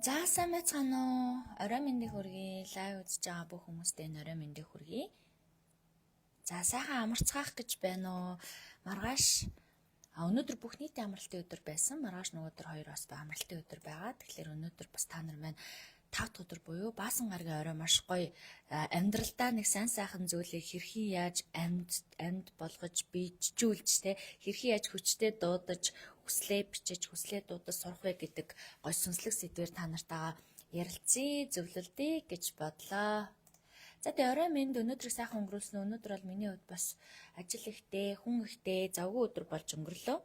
За сайн байцгаана уу? Орой мэндийг хүргэе. Лайв үзэж байгаа бүх хүмүүстээ энэ орой мэндийг хүргэе. За сайхан амарцгаах гэж байна уу? Маргааш өнөөдөр бүх нийтийн амралтын өдөр байсан. Маргааш нөгөөдөр хоёр бас амралтын өдөр байгаа. Тэгэхээр өнөөдөр бас та нар маань 5 дахь өдөр буюу Баасан гарагийн орой маш гоё амьдралдаа нэг сайн сайхан зүйлийг хэрхэн яаж амьд амьд болгож биежүүлж те хэрхэн яаж хүчтэй дуудаж хүслээ бичиж хүслээ дуудаж сурах вэ гэдэг гоё сүнслэг сэдвээр та нартайгаа ярилцъя, зөвлөлдъё гэж бодлоо. За тэгээ орой минь өнөөдрийг сайхан өнгөрүүлсэн. Өнөөдөр бол миний хувьд бас ажил ихтэй, хүн ихтэй, завгүй өдөр болж өнгөрлөө.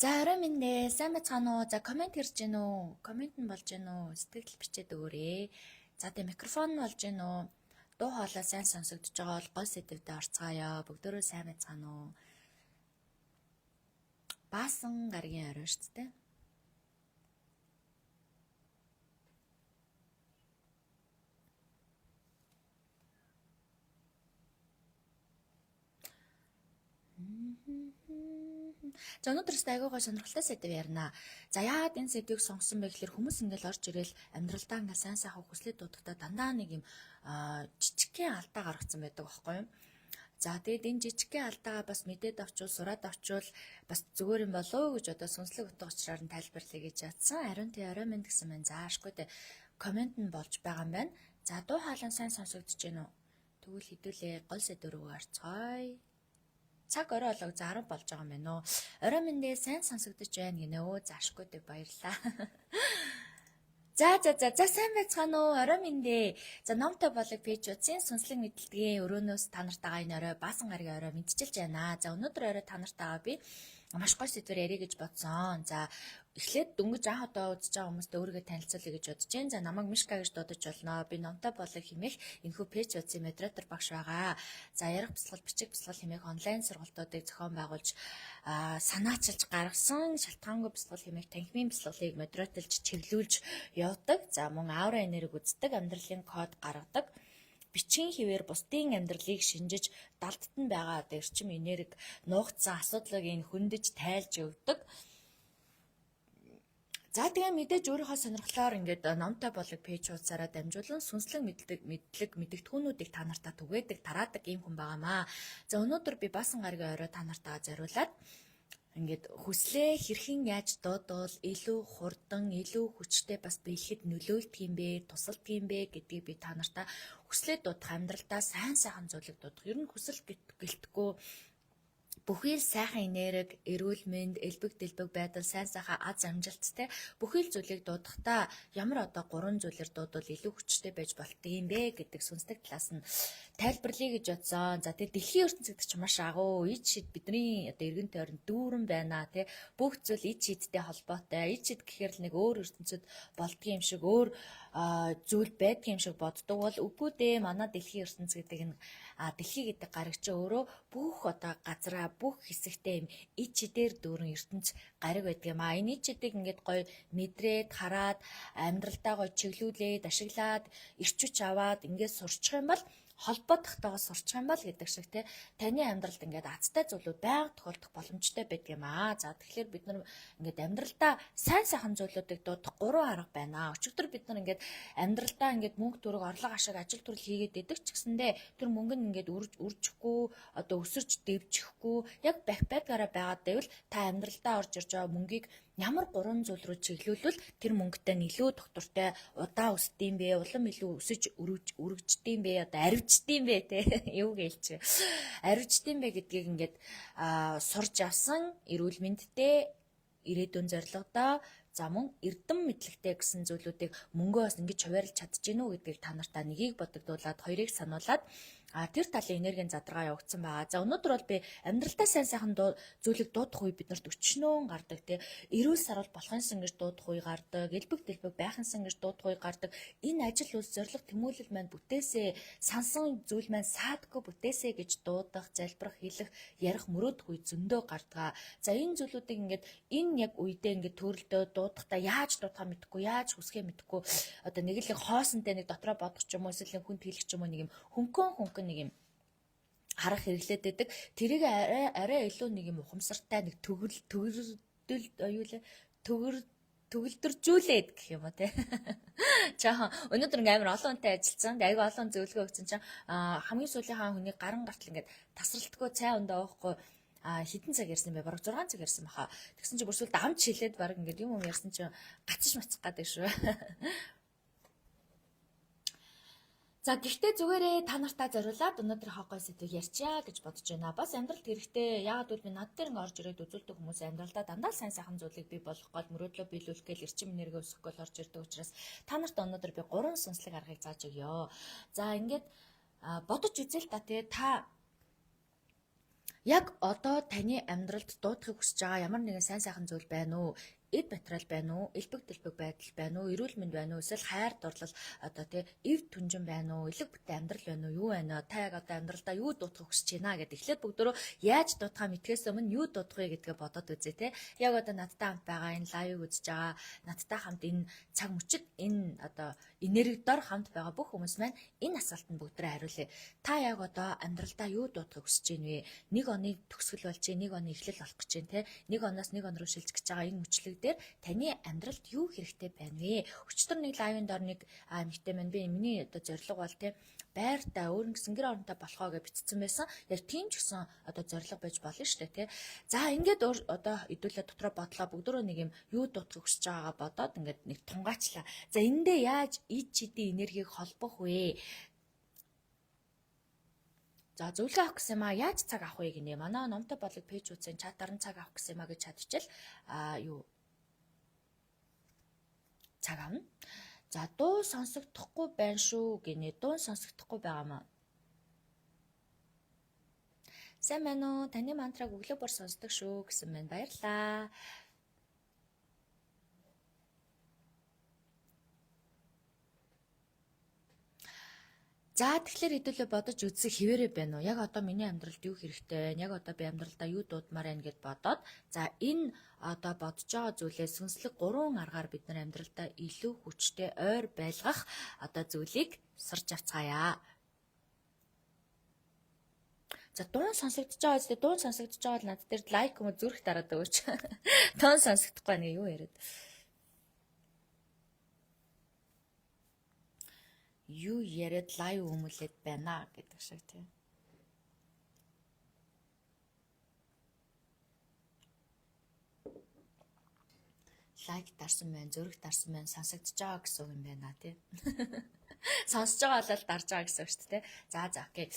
За орой минь ээ, сайн байцгаана уу? За комент ирж гин үү? Комент нь болж гин үү? Сэтгэл бичээд өгөөрэй. За тэгээ микрофон нь болж гин үү? Дуу хоолой сайн сонсогдож байгаа бол гол сэдвдээ орцгаая. Бүгдөө сайн байцгаана уу? Баасан гарагийн орой шүү дээ. За өнөөдөр өстө айгүй гой сонирхолтой сэдв ярина. За яагаад энэ сэдвийг сонгосон бэ гэхээр хүмүүс ингээл орж ирэл амьдралдаа ингээл сайн сайхан хүслээ дуудагтаа дандаа нэг юм жижигхэн алдаа гаргацсан байдаг аахгүй юу? За тэгээд энэ жижигхэн алдаагаа бас мэдээд авчвал сураад авчвал бас зүгээр юм болов уу гэж одоо сүнслэг утга учираар нь тайлбарлая гэж ядсан. Ариун тий орой минь гэсэн маань заашгүй дээ комент нь болж байгаа юм байна. За дуу хоолой сайн сонсогдож байна уу? Тэгвэл хэдүүлээ гол сэдв рүү орцгоё. Цаг орой олог за 10 болж байгаа юм байна уу? Орой минь сайн сонсогдож байна гинэ өө. Заашгүй дээ баярлаа. За за за за сайн байцгаана уу? Орой минь дээ. За номтой болог пэйж утсын сүнслэг мэдлэгийн өрөөнөөс та нартайгаа энэ орой Баасан гарагийн орой мэдчилж байна. За өнөөдөр орой та нартайгаа би маш гоё сэдвээр ярих гэж бодсон. За эхлээд дөнгөж анх удаа үзэж байгаа хүмүүстээ өөрийгөө танилцуулъя гэж бодож байна. За намайг Мишка гэж дуудаж болно. Би номтой болог хэмээх энэхүү пэйж утсын модератор багш байгаа. За ярих бясалгал, бичих бясалгал хэмээх онлайн сургалтуудыг зохион байгуулж санаачилж гаргасан шалтгаангүй бясалгал хэмээх танхимын бясалгалыг модераторлж чиглүүлж явдаг. За мөн аура энерги үздэг, амьдралын код гаргадаг бичгийн хэвээр бусдын амьдралыг шинжиж далдт нь байгаа одоо эрчим энерги нуугдсан асуудлыг энэ хөндөж тайлж өгдөг. За тэгээ мэдээж өөрийнхөө сонирхлоор ингээд номтой болог пэйж хуудасаараа дамжуулан сүнслэг мэдлэг мэдэгдэхүүнүүдийг та нартаа түгээдэг, тараадаг ийм хүн байгаамаа. За өнөөдөр би Баасан гарагийн орой та нартаа зориулаад ингээд хүслээ хэрхэн яаж дуудвал илүү хурдан, илүү хүчтэй бас биелэхэд нөлөөлдөг юм бэ, тусалдаг юм бэ гэдгийг би та нартаа хүслээ дуудах, амьдралдаа сайн сайхан зүйлийг дуудах. Ер нь хүсэл гэлтгүү бүхий л сайхан энерги, эрүүл мэнд, элбэг дэлбэг байдал, сайн сайхан аз амжилттай бүхий л зүйлийг дуудахдаа ямар одоо гурван зүйлээр дуудвал илүү хүчтэй байж болтго юм бэ гэдэг сүнслэг талаас нь Тайлбарлая гэж бодсон. За тэгээ дэлхийн ертөнц гэдэг чинь маш агуу. Ид шид бидний одоо эргэн тойрон дүүрэн байна тий. Бүх зүйл ид шидтэй холбоотой. Ид шид гэхээр л нэг өөр ертөнцид болдго юм шиг өөр зүйл байдгийн юм шиг боддог бол үгүй дээ. Манай дэлхийн ертөнц гэдэг нь дэлхий гэдэг гариг чи өөрөө бүх одоо газраа бүх хэсэгтээ юм ид шидээр дүүрэн ертөнц гариг байдаг юм а. Энэ ид шидийг ингээд гоё мэдрээд хараад амьдралдаа гоё чиглүүлээд ашиглаад эрч хүч аваад ингээд сурчих юм бол холбоо тогтоогоо сурчих юм бол гэдэг шиг те таны амьдралд ингээд азтай зүйлүүд байнга тохиолдох боломжтой байдаг юм аа. За тэгэхээр бид нар ингээд амьдралдаа сайн сайхан зүйлүүдийг дуудах гурван арга байна. Өчигдөр бид нар ингээд амьдралдаа ингээд мөнгө төгрөг орлого ашиг ажил төрөл хийгээд идэг ч гэсэндээ тэр мөнгө нь ингээд үржихгүй одоо өсөрч дэвжихгүй яг бах байдгаараа байгаад байвал та амьдралдаа орж ирж байгаа мөнгийг ямар гурван зүйл рүү чиглүүлвэл тэр мөнгөтэй нь илүү доктортой удаа өсдөм бэ, улам илүү өсөж өргөждөм бэ, одоо аривчдсан бэ те юу гэлч аривчдсан бэ гэдгийг ингээд сурж авсан эрүүл мэндтэй ирээдүйн зорилгодоо за мөн эрдэм мэдлэгтэй гэсэн зүйлүүдийг мөнгөө бас ингэж хуваарлж чадж гинүү гэдгийг та нартаа нэгийг бодогдуулаад хоёрыг сануулад тэр талын энергийн задаргаа явагдсан байгаа. За өнөөдөр бол би амьдралдаа сайн сайхан зүйлийг дуудах үе биднэрт өчнөөн гардаг тий. Эрүүл саруул болохынсан гэж дуудах үе гардаг, элбэг дэлбэг байхынсан гэж дуудах үе гардаг. Энэ ажил үйлс зорилго тэмүүлэл маань бүтээсээ сансан зүйл маань саадгүй бүтээсээ гэж дуудах, залбирах, хэлэх, ярих, мөрөөдөх үе зөндөө гардаг. За энэ зүйлүүдийг ингээд энэ яг үедээ ингээд төрөлдөө дуудахдаа яаж дуудахаа мэдэхгүй, яаж хүсхээ мэдэхгүй одоо нэг л хоосонтой нэг дотроо бодох ч юм уу эсвэл хүнд хэлэх ч юм уу нэг юм хөнгөн нэг юм харах хэрэглээд байдаг. Тэрийг арай илүү нэг юм ухамсартай нэг төгөл төгөлдөл юу лээ төгөлдөржүүлээд гэх юм уу те. Жаахан өнөөдөр ингээм амар олон хүнтэй ажилласан. Тэгээ айгүй олон зөвлөгөө өгсөн чинь хамгийн сүүлийнхаа хүний гарын гартал ингээд тасралтгүй цай ундаа уухгүй хэдэн цаг ярьсан бэ? Бараг 6 цаг ярьсан баха. Тэгсэн чинь бүр сүлд амт шилээд бараг ингээд юм ярьсан чинь гацж мацах гэдэг шүү. За гэхдээ зүгээрээ та нартаа зориулаад өнөөдрийнхөө гой сэдвийг ярьчаа гэж бодож байна. Бас амьдралд хэрэгтэй. Яагаад гэвэл би над дээр ингээ орж ирээд үзүүлдэг хүмүүс амьдралдаа дандаа сайн сайхан зүйлийг бий болгох гол мөрөөдлөө биелүүлэх гээл эрчим энерги өсгөх гол орж ирдэг учраас та нарт өнөөдөр би 3 сүнслэг аргыг зааж өгье. За ингээд бодож үзэл та тий та яг одоо таны амьдралд дуудахыг хүсэж байгаа ямар нэгэн сайн сайхан зүйл байна уу? Эд материал байна уу, элбэг дэлбэг байдал байна уу, эрүүл мэнд байна уу, эсвэл хайр дурлал одоо тий эв түнжин байна уу, элэг бүтэн амьдрал байна уу, юу байна вэ? Та яг одоо амьдралдаа юу дуудахыг хүсэж байна гэдэг. Эхлээд бүгдөө яаж дуудахаа мэдхээс өмнө юу дуудах вэ гэдгээ бодоод үзье тий. Яг одоо надтай хамт байгаа энэ лайвыг үзэж байгаа, надтай хамт энэ цаг мөчид энэ одоо энергидор хамт байгаа бүх хүмүүс маань энэ асуултанд бүгдээ хариулъя. Та яг одоо амьдралдаа юу дуудахыг хүсэж байна вэ? Нэг оны төгсгөл болж байна, нэг оны эхлэл болох гэж байна те. Нэг оноос нэг он руу шилжих гэж байгаа энэ мөчлөг дээр таны амьдралд юу хэрэгтэй байна вэ? Өчигдөр нэг лайвын дор нэг эмэгтэй маань би миний одоо зорилго бол те байртай өөр нэгсэн гэр оронтой болохоо гэж бичсэн байсан. Яг тийм ч гэсэн одоо зорилго байж болно шүү дээ те. За ингээд одоо хэдүүлээ дотроо бодлоо бүгдөө нэг юм юу дуудахыг хүсэж байгаагаа бодоод ингээд нэг тунгаачлаа. За эндээ яаж ид чидийн энергийг холбох вэ? За зөвлөгөө авах гэсэн юм аа яаж цаг авах вэ гинэ. Манай номтой болог пэйж үзсэн чатаар нь цаг авах гэсэн юм аа гэж чадчихэл юу цаг авна. За дуу сонсогдохгүй байна шүү гинэ. Дуу сонсогдохгүй байгаамаа. Сайн байна уу? Таны мантраг өглөө бүр сонсдог шүү гэсэн байна. Баярлалаа. За тэгэхээр хэдүүлээ бодож үзэх хэвээрээ байна уу? Яг одоо миний амьдралд юу хэрэгтэй байна? Яг одоо би амьдралдаа юу дуудмаар байна гэд бодоод за энэ одоо бодож байгаа зүйлээ сүнслэг гурван аргаар бид нар амьдралдаа илүү хүчтэй ойр байлгах одоо зүйлийг сурч авцгаая. За дуун сонсогдож байгаа үстэй дуун сонсогдож байгаа бол над дээр лайк юм уу зүрх дараад өгөөч. Дуун сонсогдохгүй нэг юу яриад. Юу яриад лайв өмүүлээд байна гэдэг шиг тийм. Лайк дарсан байна, зөрөх дарсан байна, сонсогдож байгаа гэсэн үг юм байна тий. Сонсож байгаа бол дарж байгаа гэсэн үг шүү дээ. За за окей.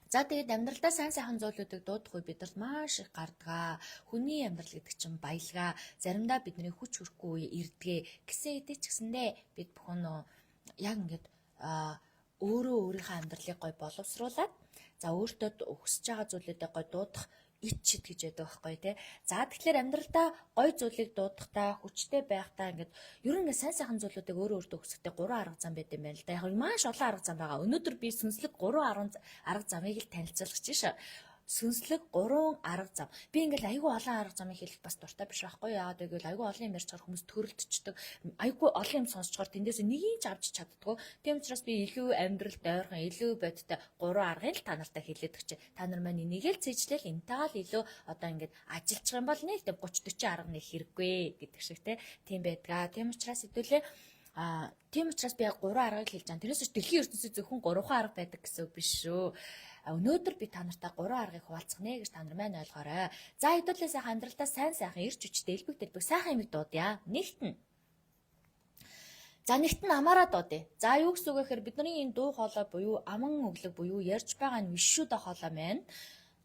За тэгээд амьдралдаа сайн сайхан зүйлүүдийг дуудах үе бидэрт маш их гардгаа. Хүний амьдрал гэдэг чинь баялгаа. Заримдаа бидний хүч хүрэхгүй үе ирдгээ. Гэсэн хэдий ч гэсэндээ бид бүхэн нөө яг ингээд Өөрөө өөрийнхөө амьдралыг гоё боловсруулад, за, өөртөө хүсэж байгаа зүйлүүдээ гоё дуудах ич чид гэж байдаг байхгүй, тий. За, тэгэхээр амьдралдаа гоё зүйлийг дуудахдаа, хүчтэй байхдаа ингээд ер нь ингээд сайн сайхан зүйлүүдийг өөрөө өөртөө хүсэхдээ гурван арга зам байд юм байна л да. Яг маш олон арга зам байгаа. Өнөөдөр би сүнслэг гурван арга замыг л танилцуулах чинь шээ. Сүнслэг гурван арга зам. Би ингээл айгүй олон арга замыг хэлэх бас дуртай биш байхгүй. Яагаад гэвэл айгүй олон юм ярьчихаар хүмүүс төрөлдчихдөг. Айгүй олон юм сонсчоор тэндээс нэгийг ч авч чаддгүй. Тийм учраас би илүү амьдралд ойрхон, илүү бодтой гурван аргыг л та нартай хэлээд өгч. Та нар маань энийг л цээжлээл энтэйгээ л илүү одоо ингээд ажиллах юм бол нэг 30 40 арга нэг хэрэггүй гэдэг шиг те. Тийм байдгаа. Тийм учраас хэдүүлээ тийм учраас би яг гурван аргыг хэлж байгаа. Тэрнээс ч дэлхийн ертөнцид зөвхөн гурван арга байдаг гэсэн үг биш шүү. Өнөөдөр би та нартай гурван аргыг хуваалцах нэ гэж та нар маань ойлгоорой. За, хэдүүлээ сайхан амьдралдаа сайн сайхан эрч хүчтэй элбэг дэлбэг сайхан юмыг дуудъя. Нэгт нь. За, нэгт нь амаараа дуудъя. За, юу гэсэн үг вэ гэхээр бидний энэ дуу хоолой буюу аман өглөг буюу ярьж байгаа энэ вишүдэ хоолой маань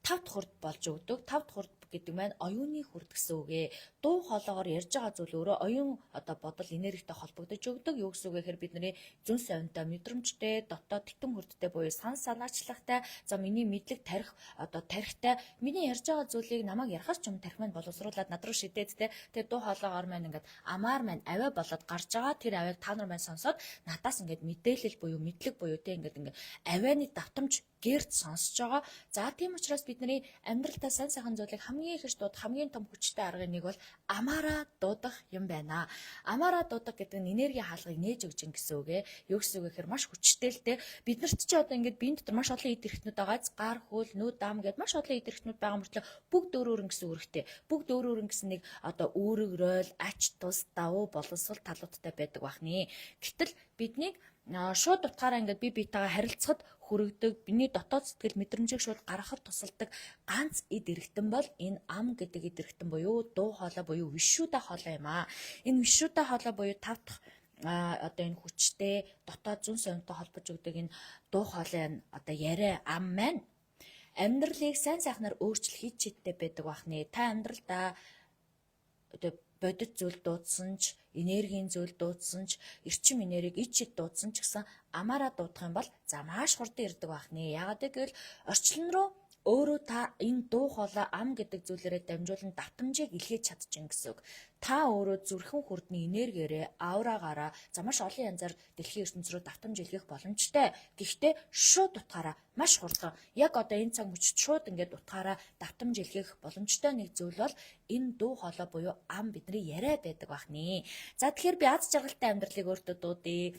тав дахь хурд болж өгдөг. Тав дахь хурд гэдэг маань оюуны хурд гэсэн үг ээ. Дуу хоолоогоор ярьж байгаа зүйл өөрөө оюун одоо бодол энергитэй холбогдож өгдөг. Юу гэсэн үг вэ гэхээр бидний зөн совинтой мэдрэмжтэй, дотоод тэтэн хүрдтэй буюу сан санаачлагтай, за, миний мэдлэг тарих одоо тарихтай, миний ярьж байгаа зүйлийг намайг ярихаас ч юм тарих маань боловсруулад над руу шидээд те. Тэгээ дуу хоолоогоор маань ингээд амаар маань авиа болоод гарч байгаа. Тэр авиаг та нар маань сонсоод надаас ингээд мэдээлэл буюу мэдлэг буюу те ингээд авианы давтамж гэрт сонсож байгаа. За, тийм учраас бидний амьдралдаа сайн сайхан зүйлийг хамгийн их дуудах хамгийн том хүчтэй аргын нэг бол амаараа дуудах юм байна. Амаараа дуудах гэдэг нь энерги хаалгыг нээж өгч ин гэсэн үг ээ. Юу гэсэн үг гэхээр маш хүчтэй л те. Биднэрт чи одоо ингээд биеийн дотор маш олон эд эрхтнүүд байгаа. Гар, хөл, нүд, ам гэдээ маш олон эд эрхтнүүд байгаа мөртлөө бүгд өөр өөр гэсэн үүрэгтэй. Бүгд өөр өөр гэсэн нэг одоо үүрэг, ройл, ач тус, давуу, боловсрол талуудтай байдаг бахны. Гэтэл биднийг шууд утгаараа ингээд бие биетэйгээ харилцахад хүргэдэг, биний дотоод сэтгэл мэдрэмжийг шууд гаргахад тусалдаг ганц эд эргэтэн бол энэ ам гэдэг эд эргэтэн буюу дуу хоолой буюу вишүдэ хоолой юм аа. Энэ вишүдэ хоолой буюу тав дахь одоо энэ хүчтэй дотоод зүүн совинтой холбож өгдөг энэ дуу хоолой одоо яриа ам маань амьдралыг сайн сайхнаар өөрчлөх хит чидтэй байдаг бахны. Та амьдралдаа одоо бодит зүйл дуудсан ч, энергийн зүйл дуудсан ч, эрчим энергийг ич чид дуудсан ч гэсэн амаараа дуудах юм бол за маш хурдан ирдэг байх нэ. Яагаад гэвэл орчлон руу өөрөө та энэ дуу хоолой ам гэдэг зүйлээрээ дамжуулан давтамжийг илгээж чадчихна гэсэн үг. Та өөрөө зүрхэн хүрдний энергиэрээ, аураагаараа за маш олон янзаар дэлхийн ертөнц рүү давтамж илгээх боломжтой. Гэхдээ шууд утгаараа маш хурдан яг одоо энэ цаг мөчид шууд ингээд утгаараа давтамж илгээх боломжтой нэг зүйл бол энэ дуу хоолой буюу ам бидний яриа байдаг байх нэ. За, тэгэхээр би аз жаргалтай амьдралыг өөртөө дуудъя.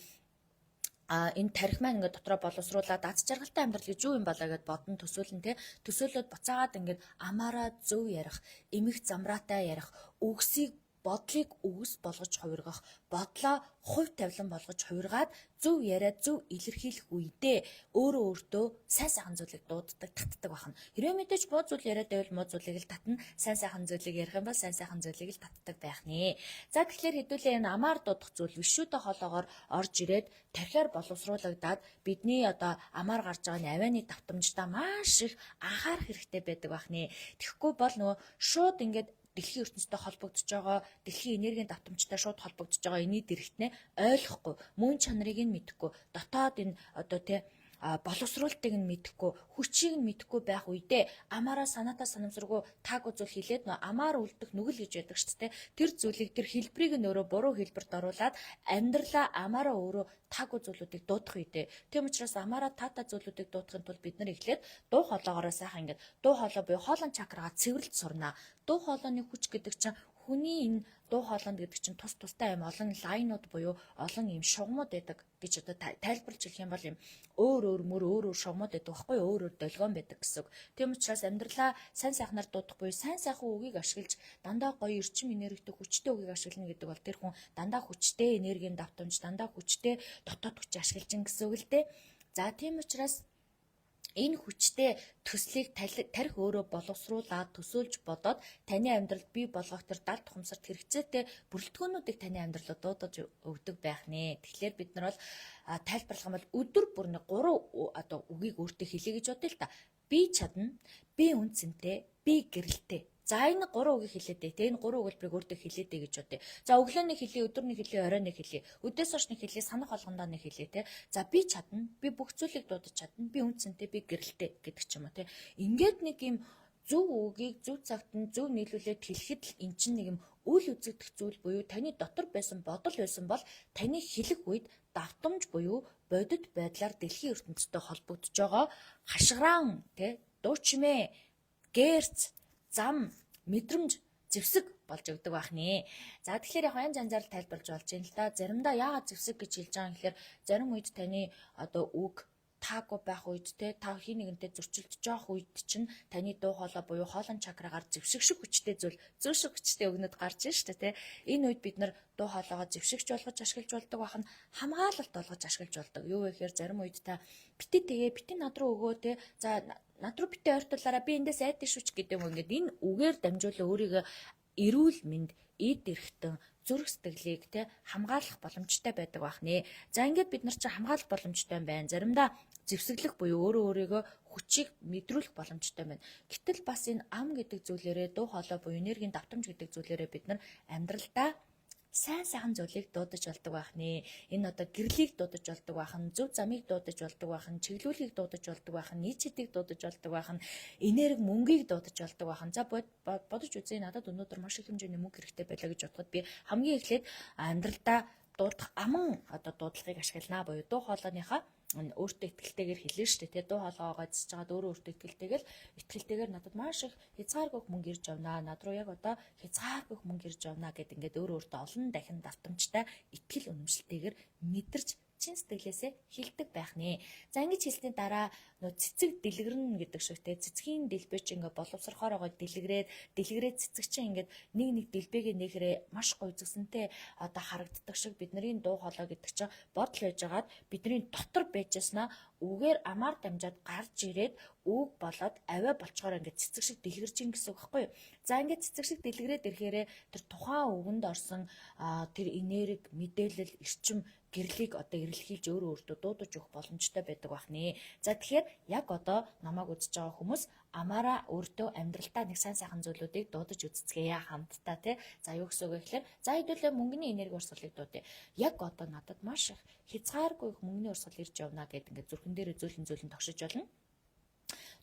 Энэ тарих маань ингээд дотроо боловсруулад аз жаргалтай амьдрал гэж юу юм болоо гэд бодон төсөөлөн те, төсөөлөөд буцаагаад ингээд амаараа зөв ярих, эмх замраатай ярих, үгсийг бодлыг үгс болгож хувиргах, бодлоо хувь тавилан болгож хувиргаад зөв яриа зөв илэрхийлэх үедээ өөрөө өөртөө сайн сайхан зүйлийг дууддаг, татдаг байна. Хэрвээ мэдээж муу зүйл яриад байвал муу зүйлийг л татна, сайн сайхан зүйлийг ярих юм бол сайн сайхан зүйлийг л татдаг байх нэ. За, тэгэхээр хэдүүлээ энэ амаар дуудах зүйл вишүдэ хоолоогоор орж ирээд тархиар боловсруулагдаад бидний одоо амаар гарч байгаа авианы давтамжтай маш их анхаарах хэрэгтэй байдаг байх нэ. Тэгэхгүй бол нөгөө шууд ингээд дэлхийн ертөнцтэй холбогдож байгаа, дэлхийн энергийн давтамжтай шууд холбогдож байгаа энэний дэрэгтнээ ойлгохгүй, мөн чанарыг нь мэдэхгүй, дотоод энэ одоо тэ боловсруулалтыг нь мэдэхгүй, хүчийг нь мэдэхгүй байх үедээ амаараа санаатай санамсаргүй таагүй зүйл хэлээд нөө амаар үлдэх нүгэл гэж байдаг шүү дээ. Тэр зүйлийг, тэр хэлбэрийг нь өөрөө буруу хэлбэрт оруулаад амьдралаа амаараа өөрөө таагүй зүйлүүдийг дуудах үедээ. Тийм учраас амаараа таатай зүйлүүдийг дуудахын тулд бид нар эхлээд дуу хоолоогоороо сайхан ингээд дуу хоолой буюу хоолон чакрагаа цэвэрлж сурна. Дуу хоолойны хүч гэдэг чинь хүний энэ дуу хоолойнд гэдэг чинь тус тустай юм олон лайнууд буюу олон юм шугамуд байдаг гэж одоо тайлбарлаж хэлэх юм бол юм өөр өөр мөр, өөр өөр шугамуд байдаг байхгүй, өөр өөр долгион байдаг гэсэн үг. Тийм учраас амьдралаа сайн сайхнаар дуудах буюу сайн сайхан үгийг ашиглаж дандаа гоё эрчим энергитэй хүчтэй үгийг ашиглана гэдэг бол тэр хүн дандаа хүчтэй энергийн давтамж, дандаа хүчтэй дотоод хүч ашиглаж гин гэсэн үг л дээ. За, тийм учраас энэ хүчтэй төслийг тарих өөрөө боловсруулад төсөөлж бодоод таны амьдралд бий болгох тэр далд ухамсарт хэрэгцээтэй бүрэлдэхүүнүүдийг таны амьдралд дуудаж өгдөг байх нэ. Тэгэхээр бид нар бол тайлбарлах юм бол өдөр бүр нэг гурван одоо үгийг өөртөө хэлье гэж бодъё л та. Би чадна, би үнэ цэнтэй, би гэрэлтэй. За, энэ гурван үгийг хэлээдэй. Тэ, энэ гурван өгүүлбэрийг өөртөө хэлээдэй гэж бодъё. За, өглөө нэг хэлье, өдөр нэг хэлье, орой нэг хэлье. Үдээс хойш нэг хэлье, санах болгондоо нэг хэлье, тэ. За, би чадна. Би бүх зүйлийг дуудаж чадна. Би үнэ цэнтэй, би гэрэлтэй гэдэг ч юм уу, тэ. Ингээд нэг юм зөв үгийг зөв цагт нь зөв нийлүүлээд хэлэхэд л эн чинь нэг юм үл үзэгдэх зүйл буюу таны дотор байсан бодол байсан бол таны хэлэх үед давтамж буюу бодит байдлаар дэлхийн ертөнцтэй холбогдож байгаа хашгираан, тэ, дуу чимээ, герц, зам, мэдрэмж, зэвсэг болж өгдөг байх нэ. За, тэгэхээр яг янз янзаар тайлбарлаж болж байна л да. Заримдаа яагаад зэвсэг гэж хэлж байгаа юм гэхээр зарим үед таны одоо үг таагүй байх үед, те, та хэн нэгэнтэй зөрчилдөж явах үед чинь таны дуу хоолой буюу хоолон чакрагаар зэвсэг шиг хүчтэй зүйл, зүү шиг хүчтэй өгнөд гарч ийн шүү дээ, те. Энэ үед бид нар дуу хоолойгоо зэвсэгч болгож ашиглаж болдог байх нь, хамгаалалт болгож ашиглаж болдог. Юу вэ гэхээр зарим үед та битээ тэгээ битээ над руу өгөө, те, за, над руу битээ ойртуулаараа, би эндээс айдсан шүү ч гэдэг юм. Ингээд энэ үгээр дамжуулан өөрийгөө эрүүл мэнд, эд эрхтэн, зүрх сэтгэлийг, те, хамгаалах боломжтой байдаг байх нэ. За, ингээд бид нар чинь хамгаалах боломжтой юм байна. Заримдаа зэвсэглэх буюу өөрөө өөрийгөө хүчийг мэдрүүлэх боломжтой байна. Гэтэл бас энэ ам гэдэг зүйлээрээ, дуу хоолой буюу энергийн давтамж гэдэг зүйлээрээ бид нар амьдралдаа сайн сайхан зүйлийг дуудаж болдог байх нэ. Энэ одоо гэрлийг дуудаж болдог байх нь, зөв замыг дуудаж болдог байх нь, чиглүүлгийг дуудаж болдог байх нь, нийт чидийг дуудаж болдог байх нь, энерги мөнгийг дуудаж болдог байх нь. За, бодож үзье, надад өнөөдөр маш их хэмжээний мөнгө хэрэгтэй байлаа гэж бодоход би хамгийн эхлээд амьдралдаа дуудах аман одоо дуудлагыг ашигланаа буюу дуу хоолойныхаа өөртөө итгэлтэйгээр хэлнэ шүү дээ, тий, дуу хоолойгоо эзэж байгаа өөрөө өөртөө итгэлтэйгээр надад маш их хязгааргүй мөнгө ирж явнаа, над руу яг одоо хязгааргүй мөнгө ирж явнаа гэд ингээд өөрөө өөртөө олон дахин давтамжтай итгэл үнэмшилтэйгээр мэдэрч чин сэтгэлээсээ хэлдэг байх нэ. За, ингэж хэлсний дараа нөө цэцэг дэлгэрнэ гэдэг шиг, те, цэцгийн дэлбэ чи ингээ боловсрохоор байгаа дэлгэрээд дэлгэрээд цэцэг чи ингээд нэг нэг дэлбэгээ нээхрээ маш гоё үзэсгэлэнтэй одоо харагддаг шиг бидний дуу хоолой гэдэг чинь бодол байжгаад бидний дотор байжсанаа үгээр амаар дамжаад гарч ирээд үг болоод авиа болчоор ингээд цэцэг шиг дэлгэрч ин гэсэн үг байхгүй юу. За, ингээд цэцэг шиг дэлгэрээд ирэхээрээ тэр тухайн үгэнд орсон тэр энерги, мэдээлэл, эрчим, гэрлийг одоо эрэлхийлж өөрөө өөртөө дуудаж өгөх боломжтой байдаг байх нэ. За, тэгэхээр яг одоо намайг үзэж байгаа хүмүүс амаараа өөртөө амьдралдаа нэг сайн сайхан зүйлүүдийг дуудаж үзцгээе хамтдаа, тий. За, юу гэсэн үг вэ гэхээр, за, хэдүүлээ мөнгөний энерги урсгалыг дуудъя. Яг одоо надад маш их хязгааргүй их мөнгөний урсгал ирж явна гэд ингээд зүрхэн дээрээ зөөлөн зөөлөн тогшиж болно,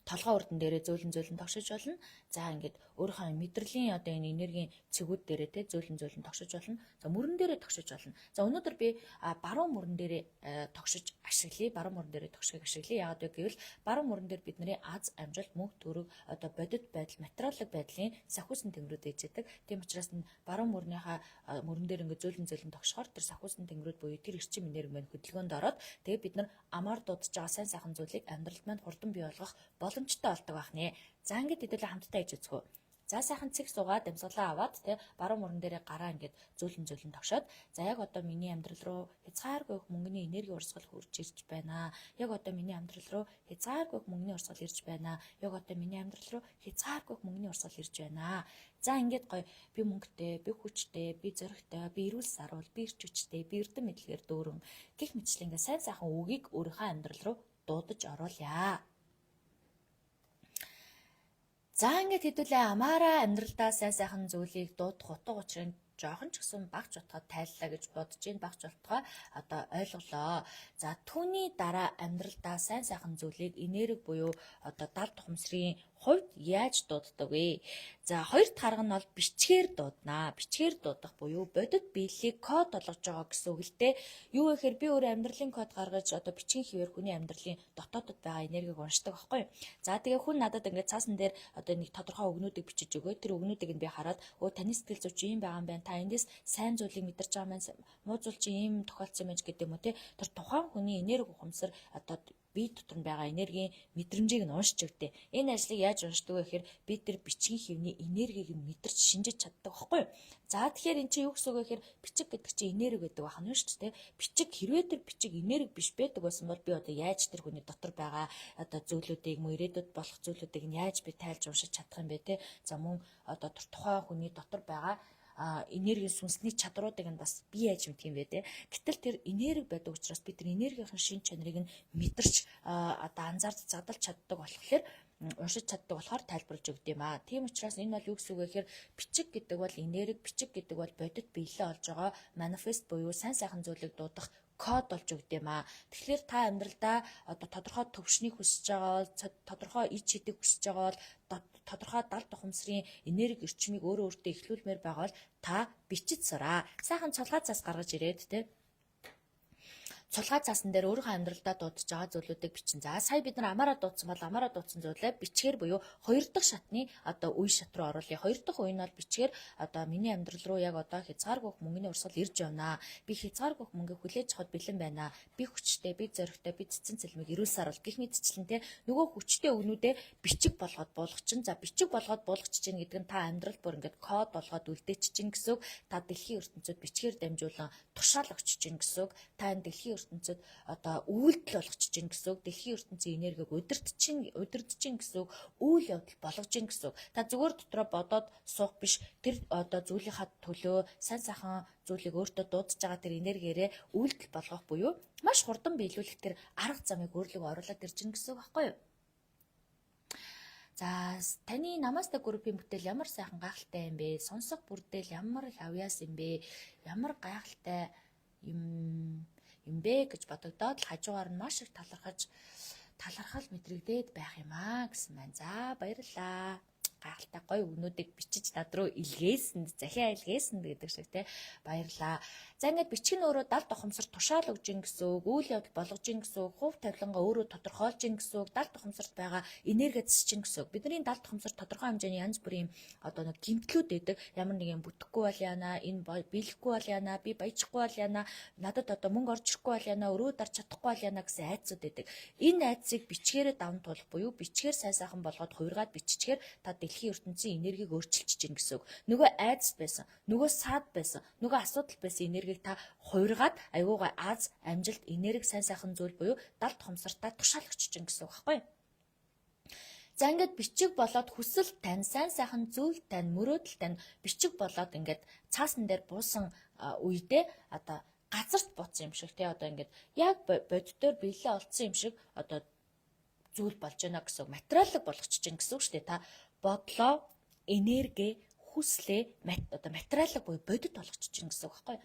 толгой урдан дээрээ зөөлөн зөөлөн тогшиж болно. За, ингээд өөрийнхөө мэдрэлийн одоо энэ энергийн цэгүүд дээрээ, те, зөөлөн зөөлөн тогшиж болно. За, мөрөн дээрээ тогшиж болно. За, өнөөдөр би баруун мөрөн дээрээ тогшиж ашиглая. Баруун мөрөн дээрээ тогшихыг ашиглая. Яагаад вэ гэвэл баруун мөрөн дээр бидний аз амжилт, мөнгө төгрөг, одоо бодит байдал, материалын байдлын сахиусан тэнгэрүүд ээжэдэг. Тийм учраас энэ баруун мөрнийхаа мөрөн дээр ингээд зөөлөн зөөлөн тогшохоор тэр сахиусан тэнгэрүүд буюу тэр эрчим энерги маань хөдөлгөөнд ороод тэгээ бид нар амаар дуудаж байгаа сайн сайхан зүйлийг амьдралд маань хурдан бий болгох боломжтой болдог байх нэ. За, ингээд хэдүүлээ хамтдаа хийж үзэх үү. За, сайхан цэг суугаад амьсгалаа аваад, те, баруун мөрөн дээрээ гараа ингээд зөөлөн зөөлөн тогшоод, за, яг одоо миний амьдрал руу хязгааргүй их мөнгөний энерги урсгал хурж ирж байна. Яг одоо миний амьдрал руу хязгааргүй их мөнгөний урсгал ирж байна. Яг одоо миний амьдрал руу хязгааргүй их мөнгөний урсгал ирж байна. За, ингээд гоё би мөнгөтэй, би хүчтэй, би зоригтой, би эрүүл саруул, би эрч хүчтэй, би эрдэм мэдлэгээр дүүрэн гэх мэтчлэн ингээд сайн сайхан үгийг өөрийнхөө амьдрал руу дуудаж оруулъя. За, ингээд хэдүүлээ амаараа амьдралдаа сайн сайхан зүйлийг дуудах утга учирыг жоохон ч гэсэн багч утгаа тайллаа гэж бодож байна. Багч утгаа одоо ойлголоо. За, түүний дараа амьдралдаа сайн сайхан зүйлийг энерги буюу одоо дал тухамсрын хувьд яаж дууддаг вэ? За, хоёр дахь арга нь бол бичгээр дууднаа. Бичгээр дуудах буюу бодит биеллийг код болгож байгаа гэсэн үг л дээ. Юу гэхээр би өөрөө амьдралын код гаргаж одоо бичгийн хэвээр хүний амьдралын дотоодод байгаа энергийг уншдаг байхгүй юу? За, тэгээ хүн надад ингээд цаасан дээр одоо нэг тодорхой үгнүүдийг бичиж өгөө. Тэр үгнүүдийг нь би хараад, өө, таны сэтгэл зүйч ийм байгаа юм байна. Та эндээс сайн зүйлийг мэдэрч байгаа юм байна. Муу зүйл чи ийм тохиолдсон юм байна гэдэг юм уу, те. Тэр тухайн хүний энерги ухамсар одоо бие дотор нь байгаа энергийн мэдрэмжийг нь уншиж өгдөө. Энэ ажлыг яаж уншдаг вэ гэхээр би тэр бичгийн хэвний энергийг нь мэдэрч шинжиж чаддаг байхгүй юу? За, тэгэхээр эн чинь юу гэсэн үг вэ гэхээр бичиг гэдэг чинь энерги гэдэг байна шүү дээ. Бичиг, хэрвээ тэр бичиг энерги биш байдаг байсан бол би одоо яаж тэр хүний дотор байгаа одоо зүйлүүдийг мөн ирээдүйд болох зүйлүүдийг нь яаж би тайлж уншиж чадах юм бэ, те? За, мөн одоо тухайн хүний дотор байгаа энергийн сүнсний чадруудыг нь бас би яаж мэдх юм бэ, те? Гэтэл тэр энерги байдаг учраас би тэр энергийн шин чанарыг нь мэдэрч одоо анзаарч задалж чаддаг болохоор уншиж чаддаг болохоор тайлбарлаж өгд юм аа. Тийм учраас энэ бол юу гэсэн үг вэ гэхээр бичиг гэдэг бол энерги, бичиг гэдэг бол бодит биелэлээ олж байгаа manifest буюу сайн сайхан зүйлийг дуудах код болж өгд юм аа. Тэгэхээр та амьдралдаа одоо тодорхой төвшнийг хүсэж байгаа бол, тодорхой ич хийдийг хүсэж байгаа бол, тодорхой далд ухамсарын энерги эрчмийг өөрөө өөртөө эхлүүлмээр байгаа бол та бичиж сураа. Сайхан цулгаа цаас гаргаж ирээд те, цулгаа цаасан дээр өөрийнхөө амьдралдаа дуудаж байгаа зүйлүүдийг бичин. За, сая бид нар амаараа дуудсан бол амаараа дуудсан зүйлээ бичгээр буюу хоёр дахь шатны одоо үе шат руу оруулъя. Хоёр дахь үе нь бол бичгээр одоо миний амьдрал руу яг одоо хязгааргүй мөнгөний урсгал ирж явна. Би хязгааргүй мөнгө хүлээж авахд бэлэн байна. Би хүчтэй, би зоригтой, би цэцэн цэлмэг эрүүл саруул гэх мэтчлэн те, нөгөө хүчтэй өгнүүдээ бичиг болгоод буулгачин. За, бичиг болгоод буулгач чинь гэдэг нь та амьдрал бүр ингээд код болгоод үлдээч чинь гэсэн үг. Та дэлхийн ертөнцид бичгээр дамжуулан тушаал өгч чинь гэсэн үг. Та энэ дэлхийн ертөнцид одоо үйлдэл болгочих чинь гэсэн үг. Дэлхийн ертөнцийн энергийг удирдах чинь гэсэн үг. Үйл явдал болгож чинь гэсэн үг. Та зүгээр дотроо бодоод суух биш. Тэр одоо зүйлийнхаа төлөө сайн сайхан зүйлийг өөртөө дуудаж байгаа тэр энергиэрээ үйлдэл болгох буюу маш хурдан биелүүлэх тэр арга замыг өөрлөгөө оруулаад ирж чинь гэсэн үг байхгүй юу? За, таны Намаста группийн бүтээл ямар сайхан гайхалтай юм бэ? Сонсох бүрдэл ямар их авьяас юм бэ? Ямар гайхалтай юм юм бэ гэж бодогдоод л хажуугаар нь маш их талархаж, талархал мэдрэгдээд байх юм аа гэсэн байна. За, баярлалаа, гайхалтай гоё үгнүүдийг бичиж над руу илгээсэнд, захиа илгээсэнд гэдэг шиг те, баярлаа. За, ингээд бичих нь өөрөө далд ухамсар тушаал өгж ин гэсэн үг, үйл явдал болгож ин гэсэн үг, хувь тавилангаа өөрөө тодорхойлж ин гэсэн үг, далд ухамсарт байгаа энерги засч ин гэсэн үг. Бидний далд ухамсар тодорхой хэмжээний янз бүрийн одоо нэг гэмтлүүд байдаг. Ямар нэг юм бүтэхгүй бол яана, энэ биелэхгүй бол яана, би баяжихгүй бол яана, надад одоо мөнгө орж ирэхгүй бол яана, өрөө дарч чадахгүй бол яана гэсэн айдсууд байдаг. Энэ айдсыг бичгээрээ даван туулах буюу бичгээр сайн сайхан болгоод хувиргаад биччихээр та дэлхийн ертөнцийн энергийг өөрчилж чинь гэсэн үг. Нөгөө айдас байсан, нөгөө саад байсан, нөгөө асуудал байсан энергийг та хувиргаад аюугаа аз, амжилт, энерги, сайн сайхан зүйл буюу далд хомсартаа тушаал өгч чинь гэсэн үг байхгүй юу? За, ингээд бичиг болоод хүсэл тань, сайн сайхан зүйл тань, мөрөөдөл тань бичиг болоод ингээд цаасан дээр буусан үедээ одоо газарт буцсан юм шиг тий, одоо ингээд яг боддоор биелээ олдсон юм шиг одоо зүйл болж байна гэсэн үг. Материалыг болгочих чинь гэсэн үг шүү дээ. Та бодлоо, энерги, хүслээ одоо материалыг буюу бодит болгочих чинь гэсэн үг байхгүй юу?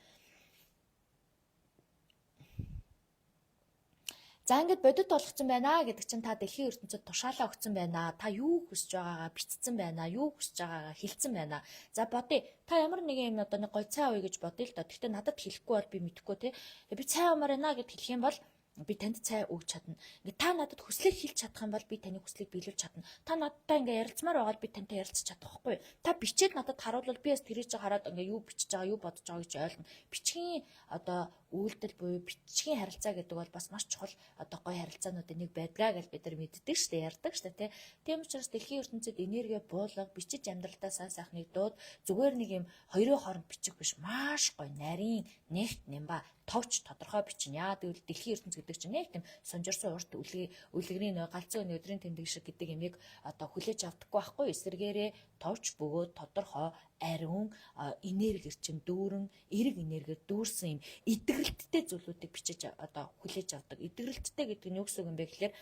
За, ингээд бодит болгоцсон байна гэдэг чинь та дэлхийн ертөнцид тушаалаа өгсөн байна. Та юу хүсэж байгаагаа бичсэн байна. Юу хүсэж байгаагаа хэлсэн байна. За, бодъё. Та ямар нэгэн юм одоо нэг гой цай ууя гэж бодъё л доо. Гэхдээ надад хэлэхгүй бол би мэдэхгүй те. Би цай уумаар байна гэд хэлэх юм бол би танд цай өгч чадна. Ингээ та надад хүслийг хэлж чадах юм бол би таны хүслийг биелүүлж чадна. Та надтай ингээ ярилцмаар байгаа бол би тантай ярилцаж чадах байхгүй юу? Та бичээд надад харуулвал би бас тэрийг чи хараад ингээ юу бичиж байгаа, юу бодож байгааг чи ойлгоно. Бичгийн одоо үйлдэл буюу бичгийн харилцаа гэдэг бол бас маш чухал одоо гоё харилцаануудын нэг байдгаа гэж бид нар мэддэг штэ, ярьдаг штэ тий. Тийм учраас дэлхийн ертөнцид энерги буулга, бичиж амьдралдаа сайн сайхныг дууд, зүгээр нэг юм хоёрын хооронд бичих биш, маш гоё нарийн нэгт нэмба товч тодорхой бичнэ. Яа гэвэл дэлхийн ертөнц гэдэг чинь нэг тийм сунжирсан урт үлгэрийн нөө галзуу өдрийн тэмдэг шиг гэдэг юмыг одоо хүлээж авдаггүй байхгүй. Эсвэргээрээ товч бөгөөд тодорхой ариун энерги эрчим дүүрэн, эерэг энергиэр дүүрсэн юм идэвхрэлттэй зүйлүүдийг бичиж одоо хүлээж авдаг. Идэвхрэлттэй гэдэг нь юу гэсэн үг юм бэ гэхээр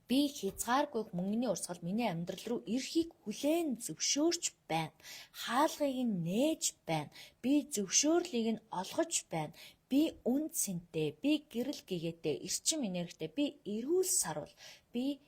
би хязгааргүй мөнгөний урсгал миний амьдрал руу ирэхийг хүлээн зөвшөөрч байна. Хаалгыг нь нээж байна. Би зөвшөөрлийг нь олгож байна. Би үн цэнтэй, би гэрэл гэгээтэй, эрчим энергитэй, би эрүүл саруул, би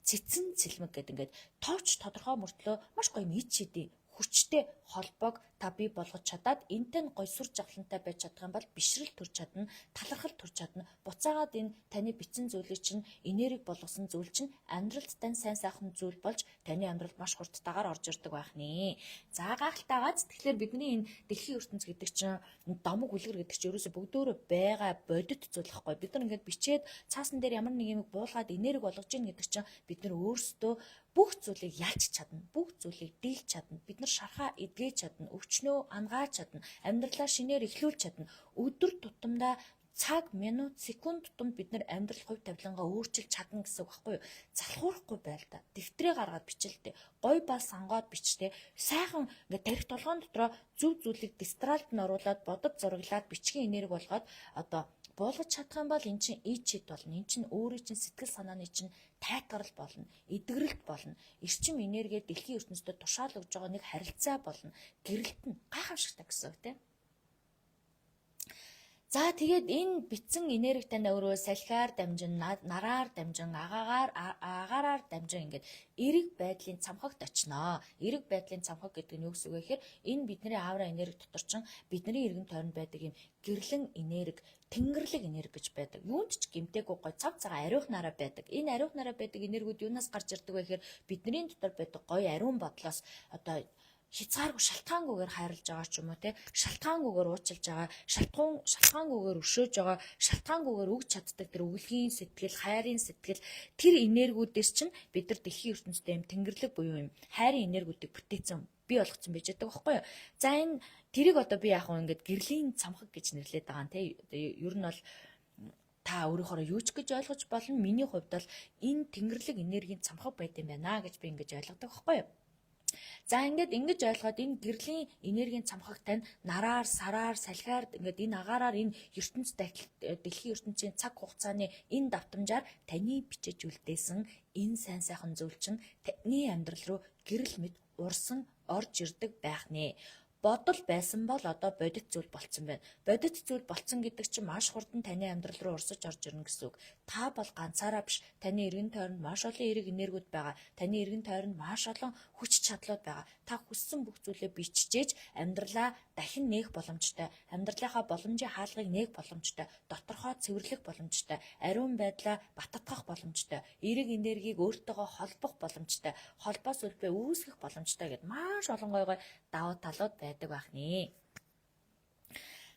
цэцэн цэлмэг гэдэг ингээд товч тодорхой мөртлөө маш гоё ич шидийн хүчтэй холбоог та бий болгож чадаад энтэй нь гой сүр жавхлантай байж чадах юм бол бишрэл төрж чадна, талархал төрж чадна. Буцаагаад энэ таны бичсэн зүйлийг чинь, энерги болгосон зүйл чинь амьдралд тань сайн сайхан зүйл болж таны амьдралд маш хурдтайгаар орж ирдэг байх нэ. За, гайхалтайгааз, тэгэхээр бидний энэ дэлхийн ертөнц гэдэг чинь, домог үлгэр гэдэг чинь ерөөсө бүгдөөрөө байгаа бодит зүйл байхгүй. Бид нар ингээд бичээд цаасан дээр ямар нэг юм буулгаад энерги болгож ийн гэдэг чинь бид нар өөрсдөө бүх зүйлийг ялч чадна, бүх зүйлийг дийлж чадна. Бид нар шархаа эдгэж чадна, өвчнөө ангааж чадна, амьдралаа шинээр эхлүүлж чадна. Өдөр тутамдаа цаг, минут, секунд тутамд бид нар амьдрал хувь тавилангаа өөрчилж чадна гэсэн үг байхгүй юу? Залхуурахгүй байл та. Дэвтрээ гаргаад бичэлтэй. Гой бал сонгоод бичтэй. Сайхан ингээд тарих толгоон дотроо зөв зүйлийг дистралд нь оруулаад бодод зураглаад бичгийн энерги болгоод одоо буулгаж чадах юм бол эн чинь ич хит болно. Эн чинь өөрийн чинь сэтгэл санааны чинь Тайтгарал болно, эдгэрэлт болно. Эрчим энерги дэлхийн ертөнцөд тушаал өгж байгаа нэг харилцаа болно. Гэрэлт нь гайхамшигтай гэсэн үг тийм. За тэгээд энэ битсэн энерги тань өөрөө салхиар дамжин, нараар дамжин, агаараар дамжин ингээд эерэг байдлын цамхагт очноо. Эерэг байдлын цамхаг гэдэг нь юу гэсэн үг вэ гэхээр энэ бидний аура энерги дотор чинь бидний эргэн тойронд байдаг юм гэрлэн энерги, тэнгэрлэг энерги гэж байдаг. Юунд ч гэмтээгүй гой цав цагаан ариухнараа байдаг. Энэ ариухнараа байдаг энергиуд юунаас гарч ирдэг вэ гэхээр бидний дотор байдаг гоё ариун бодлоос одоо хязгааргүй шалтгаангүйгээр хайрлаж байгаа ч юм уу те, шалтгаангүйгээр уучлж байгаа, шалтгаангүйгээр өшөөж байгаа, шалтгаангүйгээр өгч чаддаг тэр өвлөгийн сэтгэл, хайрын сэтгэл, тэр энергиудээс чинь бид нар дэлхийн ертөнцийн юм тэнгэрлэг буюу юм хайрын энергиудыг бүтээсэн, бий болгоцсон байж байгаа байхгүй юу. За энэ тэрийг одоо би яг ингээд гэрлийн цамхаг гэж нэрлэдэг байгаа юм те. Ер нь бол та өөрөөхөө юу ч гэж ойлгож болно. Миний хувьд бол энэ тэнгэрлэг энергийн цамхаг байд юм байна гэж би ингэж ойлгодог байхгүй юу. За ингээд ингэж ойлгоод энэ гэрлийн энергийн цамхагтай нь нараар, сараар, салхиар ингээд энэ агаараар энэ ертөнц дэлхийн ертөнцийн цаг хугацааны энэ давтамжаар таны бичиж үлдээсэн энэ сайн сайхан зүйл чинь таны амьдрал руу гэрэл мэд урсан орж ирдэг байх нэ. Бодол байсан бол одоо бодит зүйл болцсон байна. Бодит зүйл болцсон гэдэг чинь маш хурдан таны амьдрал руу урсаж орж ирнэ гэсэн үг. Та бол ганцаараа биш. Таны эргэн тойронд маш олон эерэг энергиуд байгаа. Таны эргэн тойронд маш олон хүч чадлууд байгаа. Та хүссэн бүх зүйлээ биччихээж амьдралаа дахин нээх боломжтой. Амьдралынхаа боломжийн хаалгыг нээх боломжтой. Доторхоо цэвэрлэх боломжтой. Ариун байдлаа баттгах боломжтой. Эерэг энергийг өөртөөгөө холбох боломжтой. Холбоос үлбээ үүсгэх боломжтой гэд маш олон гой гой давуу талууд байдаг байх нэ.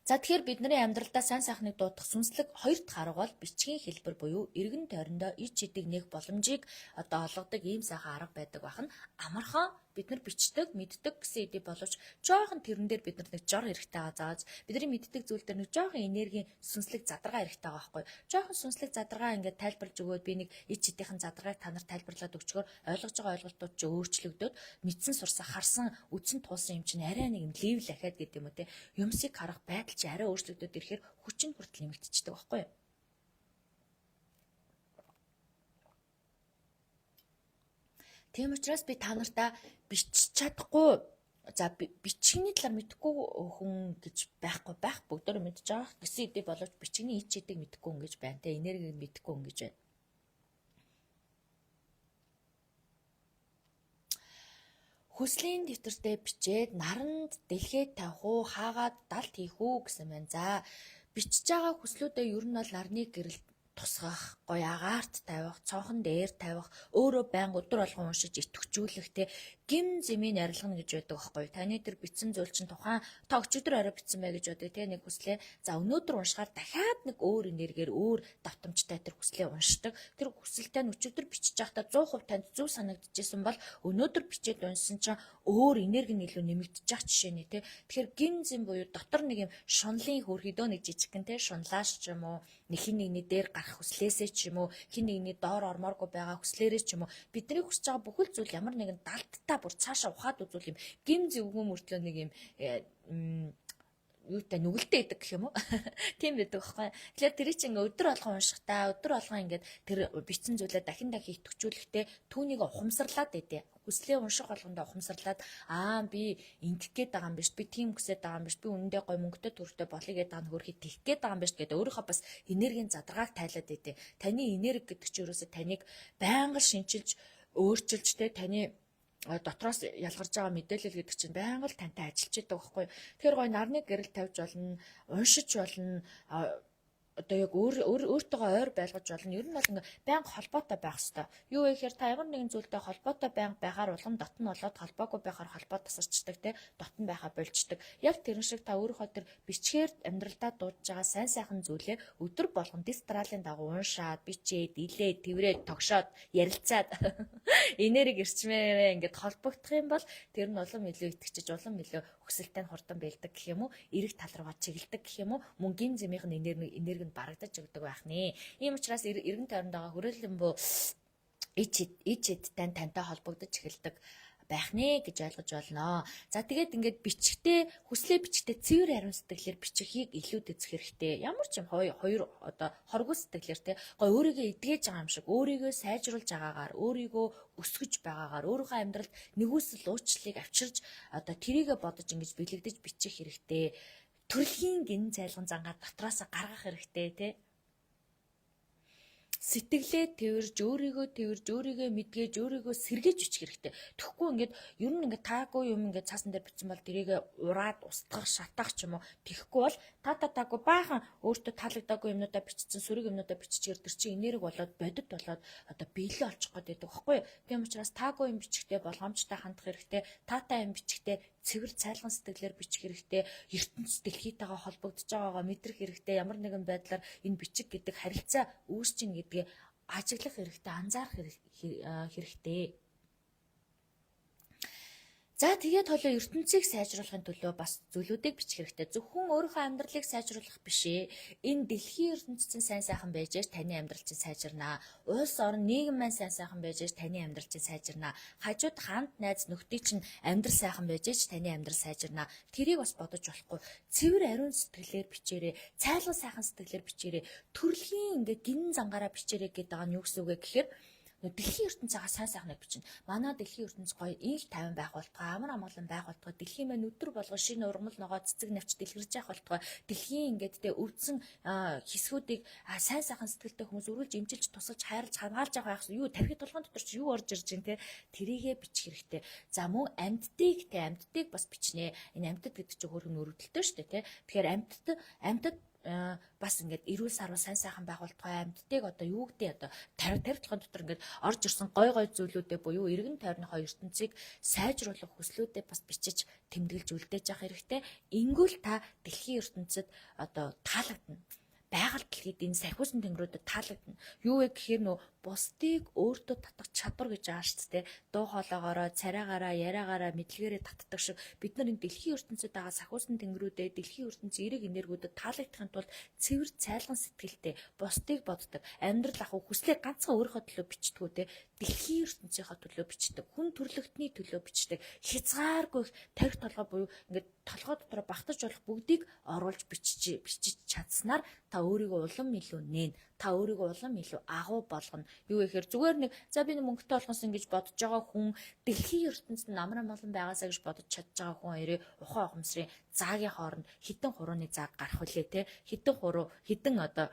За тэгэхээр бидний амьдралдаа сайн сайхныг дуудах сүнслэг хоёр дахь арга бол бичгийн хэлбэр буюу эргэн тойрондоо ич идэг нээх боломжийг одоо олгодог ийм сайхан арга байдаг байх нь амархан бид нар бичдэг, мэддэг гэсэн эдий боловч жоохон тэрэн дээр бид нар нэг жор хэрэгтэй байгаа. Зааж бидний мэддэг зүйл дээр нэг жоохон энергийн сүнслэг задаргаа хэрэгтэй байгаа байхгүй. Жоохон сүнслэг задаргаа ингээд тайлбарлаж өгөөд би нэг ич идийнхэн задаргааг та нар тайлбарлаад өгчгөр ойлгож байгаа ойлголтууд чи өөрчлөгдөөд мэдсэн сурсан харсан үдсэн туулсан юм чинь арай нэг юм левел ахаад гэдэг юм уу те. Юмсыг харах байдал чи арай өөрчлөгдөд ирэхээр хүчин хүртэл нэмэгдчихдэг байхгүй юу? Тийм учраас би та нартаа бичиж чадахгүй, за бичгийн талаар мэдэхгүй хүн гэж байхгүй байх, бүгдөө мэдж байгаа гэсэн эдий боловч бичгийн ич идэг мэдэхгүй хүн гэж байна те, энергийг мэдэхгүй хүн гэж байна. Хүслийн дэвтэртээ бичээд наранд дэлхээд тавих уу, хаагаад далд хийх үү гэсэн байна. За бичиж байгаа хүслүүдээ ер нь бол нарны гэрэлд тусгах, гоё агаарт тавих, цонхон дээр тавих, өөрөө байнга өдөр болгон уншиж идэвхжүүлэх те, гим зэмийн арилгана гэж байдаг аахгүй. Таны тэр бичсэн зүйл чинь тухайн та өчигдөр орой бичсэн бай гэж бодъё те, нэг хүслээ. За өнөөдөр уншихаар дахиад нэг өөр энергиэр өөр давтамжтай тэр хүслээ уншдаг. Тэр хүсэлтэй нь өчигдөр бичиж байхдаа 100% танд зөв санагдчихсэн бол өнөөдөр бичээд уншсан чинь өөр энерги нь илүү нэмэгдэж байгаа жишээ нэ те. Тэгэхээр гим зэм буюу дотор нэг юм шунлын хөрхидөө нэг жижигхэн те, шунлааш ч юм уу, нэг хин нэгний дээр гарах хүслээсээ ч юм уу, хин нэгний доор ормооргүй байгаа хүслээрээ ч юм уу, бидний хүсэж байгаа бүхэл зүйл ямар нэгэн далттай бүр цаашаа ухаад үзүүл юм гим зөвгөн мөртлөө нэг юм юутай нүгэлтэй идэг гэх юм уу? Тийм байдаг байхгүй. Тэгэхээр тэр чинь ингээ өдөр болгон уншихтаа, өдөр болгон ингээд тэр бичсэн зүйлээ дахин дахин идэвхжүүлэхдээ түүнийг ухамсарлаад байдээ. Хүслээ унших болгондоо ухамсарлаад аа би ингэх гээд байгаа юм биш, би тийм хүсээд байгаа юм биш, би үнэндээ гой мөнгөтэй төрөлтэй болъё гэдэг байгаа нь хөрхий тэгэх гээд байгаа юм биш гэдэг өөрийнхөө бас энергийн задаргааг тайлаад байдээ. Таны энерги гэдэг чинь ерөөсөө таныг байнга шинчилж, өөрчилж те, таны дотроос ялгарч байгаа мэдээлэл гэдэг чинь байнга л тантай ажиллаж идэг байхгүй. Тэгэхээр гой нарны гэрэл тавьж болно, уншиж болно, одоо яг өөртөөгөө ойр байлгаж болно. Ер нь бол ингээ байнга холбоотой байх хэвээр. Юу вэ гэхээр та ямар нэгэн зүйлтэй холбоотой байнга байхаар улам дотн болоод, холбоогүй байхаар холбоо тасарчдаг те, дотн байхаа болждаг. Яг тэрэн шиг та өөрийнхөө тэр бичгээр амьдралдаа дуудаж байгаа сайн сайхан зүйлээ өдөр болгон дистралын дагуу уншаад, бичээд, илээд, тэрврээд, тогшоод, ярилцаад энерги эрчмээрээ ингээд холбогдох юм бол тэр нь улам илүү итгэжиж, улам илүү хүсэлтэй нь хурдан бэлдэг гэх юм уу, эерэг тал руугаа чиглэдэг гэх юм уу, мөнгөний зэмийнх нь энерги нь барагдаж өгдөг байх нэ. Ийм учраас эргэн тойронд байгаа хүрээлэн буу ич ич эдтэй тантай холбогдож эхэлдэг байх нэ гэж ойлгож болно. За, тэгээд ингээд бичгтээ, хүслээ бичгтээ цэвэр ариун сэтгэлээр бичихийг илүү үзэх хэрэгтэй. Ямар ч юм хоёр одоо хоргүй сэтгэлээр, те, гой өөрийгөө эдгэж байгаа юм шиг, өөрийгөө сайжруулж байгаагаар, өөрийгөө өсгөж байгаагаар, өөрийнхөө амьдралд нигүүлсэл уучлалыг авчирж, одоо тэрийгэ бодож, ингэж бэлэгдэж бичих хэрэгтэй. Төрөлхийн гин цайлган зангаа дотроосоо гаргах хэрэгтэй, те, сэтгэлээ тэрж, өөрийгөө тэрж, өөрийгөө мэдгээж, өөрийгөө сэргээж бичих хэрэгтэй. Тэгэхгүй ингээд ер нь ингээд таагүй юм ингээд цаасан дээр бичсэн бол тэрийг ураад устгах, шатаах ч юм уу. Тэгэхгүй бол та та таагүй баахан өөртөө таалагдаагүй юмнуудаа бичсэн, сөрөг юмнуудаа биччихээр тэр чинь энерги болоод, бодит болоод одоо биелээ олчих гээд байдаг байхгүй юу? Тийм учраас таагүй юм бичихтэй болгоомжтой хандах хэрэгтэй. Таатай юм бичихтэй цэвэр цайлган сэтгэлээр бичих хэрэгтэй. Ертөнц дэлхийтэйгээ холбогдож байгаагаа мэдрэх хэрэгтэй. Ямар нэгэн байдлаар энэ бичиг гэдэг харилцаа үүсэж ийн гэдгээ ажиглах хэрэгтэй, анзаарах хэрэгтэй. За, тэгээд холоо ертөнцийг сайжруулахын төлөө бас зүйлүүдийг бичих хэрэгтэй. Зөвхөн өөрийнхөө амьдралыг сайжруулах биш ээ. Энэ дэлхийн ертөнц чинь сайн сайхан байж ээж таны амьдрал чинь сайжирнаа. Улс орон, нийгэм маань сайн сайхан байж ээж таны амьдрал чинь сайжирнаа. Хажууд ханд найз нөхдийн чинь амьдрал сайхан байж ээж таны амьдрал сайжирнаа. Тэрийг бас бодож болохгүй. Цэвэр ариун сэтгэлээр бичээрэй. Цайлган сайхан сэтгэлээр бичээрэй. Төрөлхийн ингээ гин зангаараа бичээрэй гэдэг байгаа нь юу гэсэн үг вэ гэхээр дэлхийн ертөнцийгаа сайн сайхнаар бичнэ. Манай дэлхийн ертөнц гоё инх тайван байх болтугай, амар амгалан байх болтугай, дэлхийн маань өдөр болгон шинэ ургамал, ногоо, цэцэг навч дэлгэрж явах болтугай, дэлхийн ингээд тэ өвдсөн хэсгүүдийг сайн сайхан сэтгэлтэй хүмүүс өрүүлж, эмчилж, тусалж, хайрлаж, хамгаалж явах байх. Юу тархи толгойн дотор чи юу орж ирж байна, те, тэрийгэ бичих хэрэгтэй. За, мөн амьтдыг, те, амьтдыг бас бичнэ. Энэ амьтад гэдэг чинь хөөрхөн өрөвдөлтөө шүү дээ, те. Тэгэхээр амьтад бас ингээд эрүүл сарвал, сайн сайхан байх болтугай, амьтдыг одоо юу гэдэг, одоо тарих тарих толгойн дотор ингээд орж ирсэн гой гой зүйлүүдээ буюу эргэн тойрныхоо ертөнцийг сайжруулах хүслүүдээ бас бичиж, тэмдэглэж үлдээж явах хэрэгтэй. Ингүүл та дэлхийн ертөнцид одоо таалагдана, байгаль дэлхийд, энэ сахиусан тэнгэрүүдэд таалагдана. Юу вэ гэхээр нөө бусдыг өөртөө татах чадвар гэж байгаа шүү дээ. Дуу хоолойгоороо, царайгаараа, яриагаараа, мэдлэгээрээ татдаг шиг бид нар энэ дэлхийн ертөнцид байгаа сахиусан тэнгэрүүдэд, дэлхийн ертөнцийн эерэг энергиүүдэд таалагдахын тулд цэвэр цайлган сэтгэлтэй, бусдыг боддог, амьдрал ах хүслээ ганцхан өөрийнхөө төлөө бичдэггүй, те, дэлхийн ертөнцийнхөө төлөө бичдэг, хүн төрлөختний төлөө бичдэг, хязгааргүй их тарих толгой буюу ингээд толгой дотор багтаж болох бүгдийг оруулж бичиж бичиж чадсанаар та өөрийгөө улам илүү нээн, та өөрийгөө улам илүү агуу болгоно. Юу гэхээр зүгээр нэг за би нэг мөнгөтэй болгосон гэж бодож байгаа хүн, дэлхийн ертөнцид амар амгалан байгаасаа гэж бодож чадж байгаа хүн хоёрын ухаан ухамсарын заагийн хооронд хідэн хурууны зааг гарах вүлээ, те, хідэн хуруу, хідэн одоо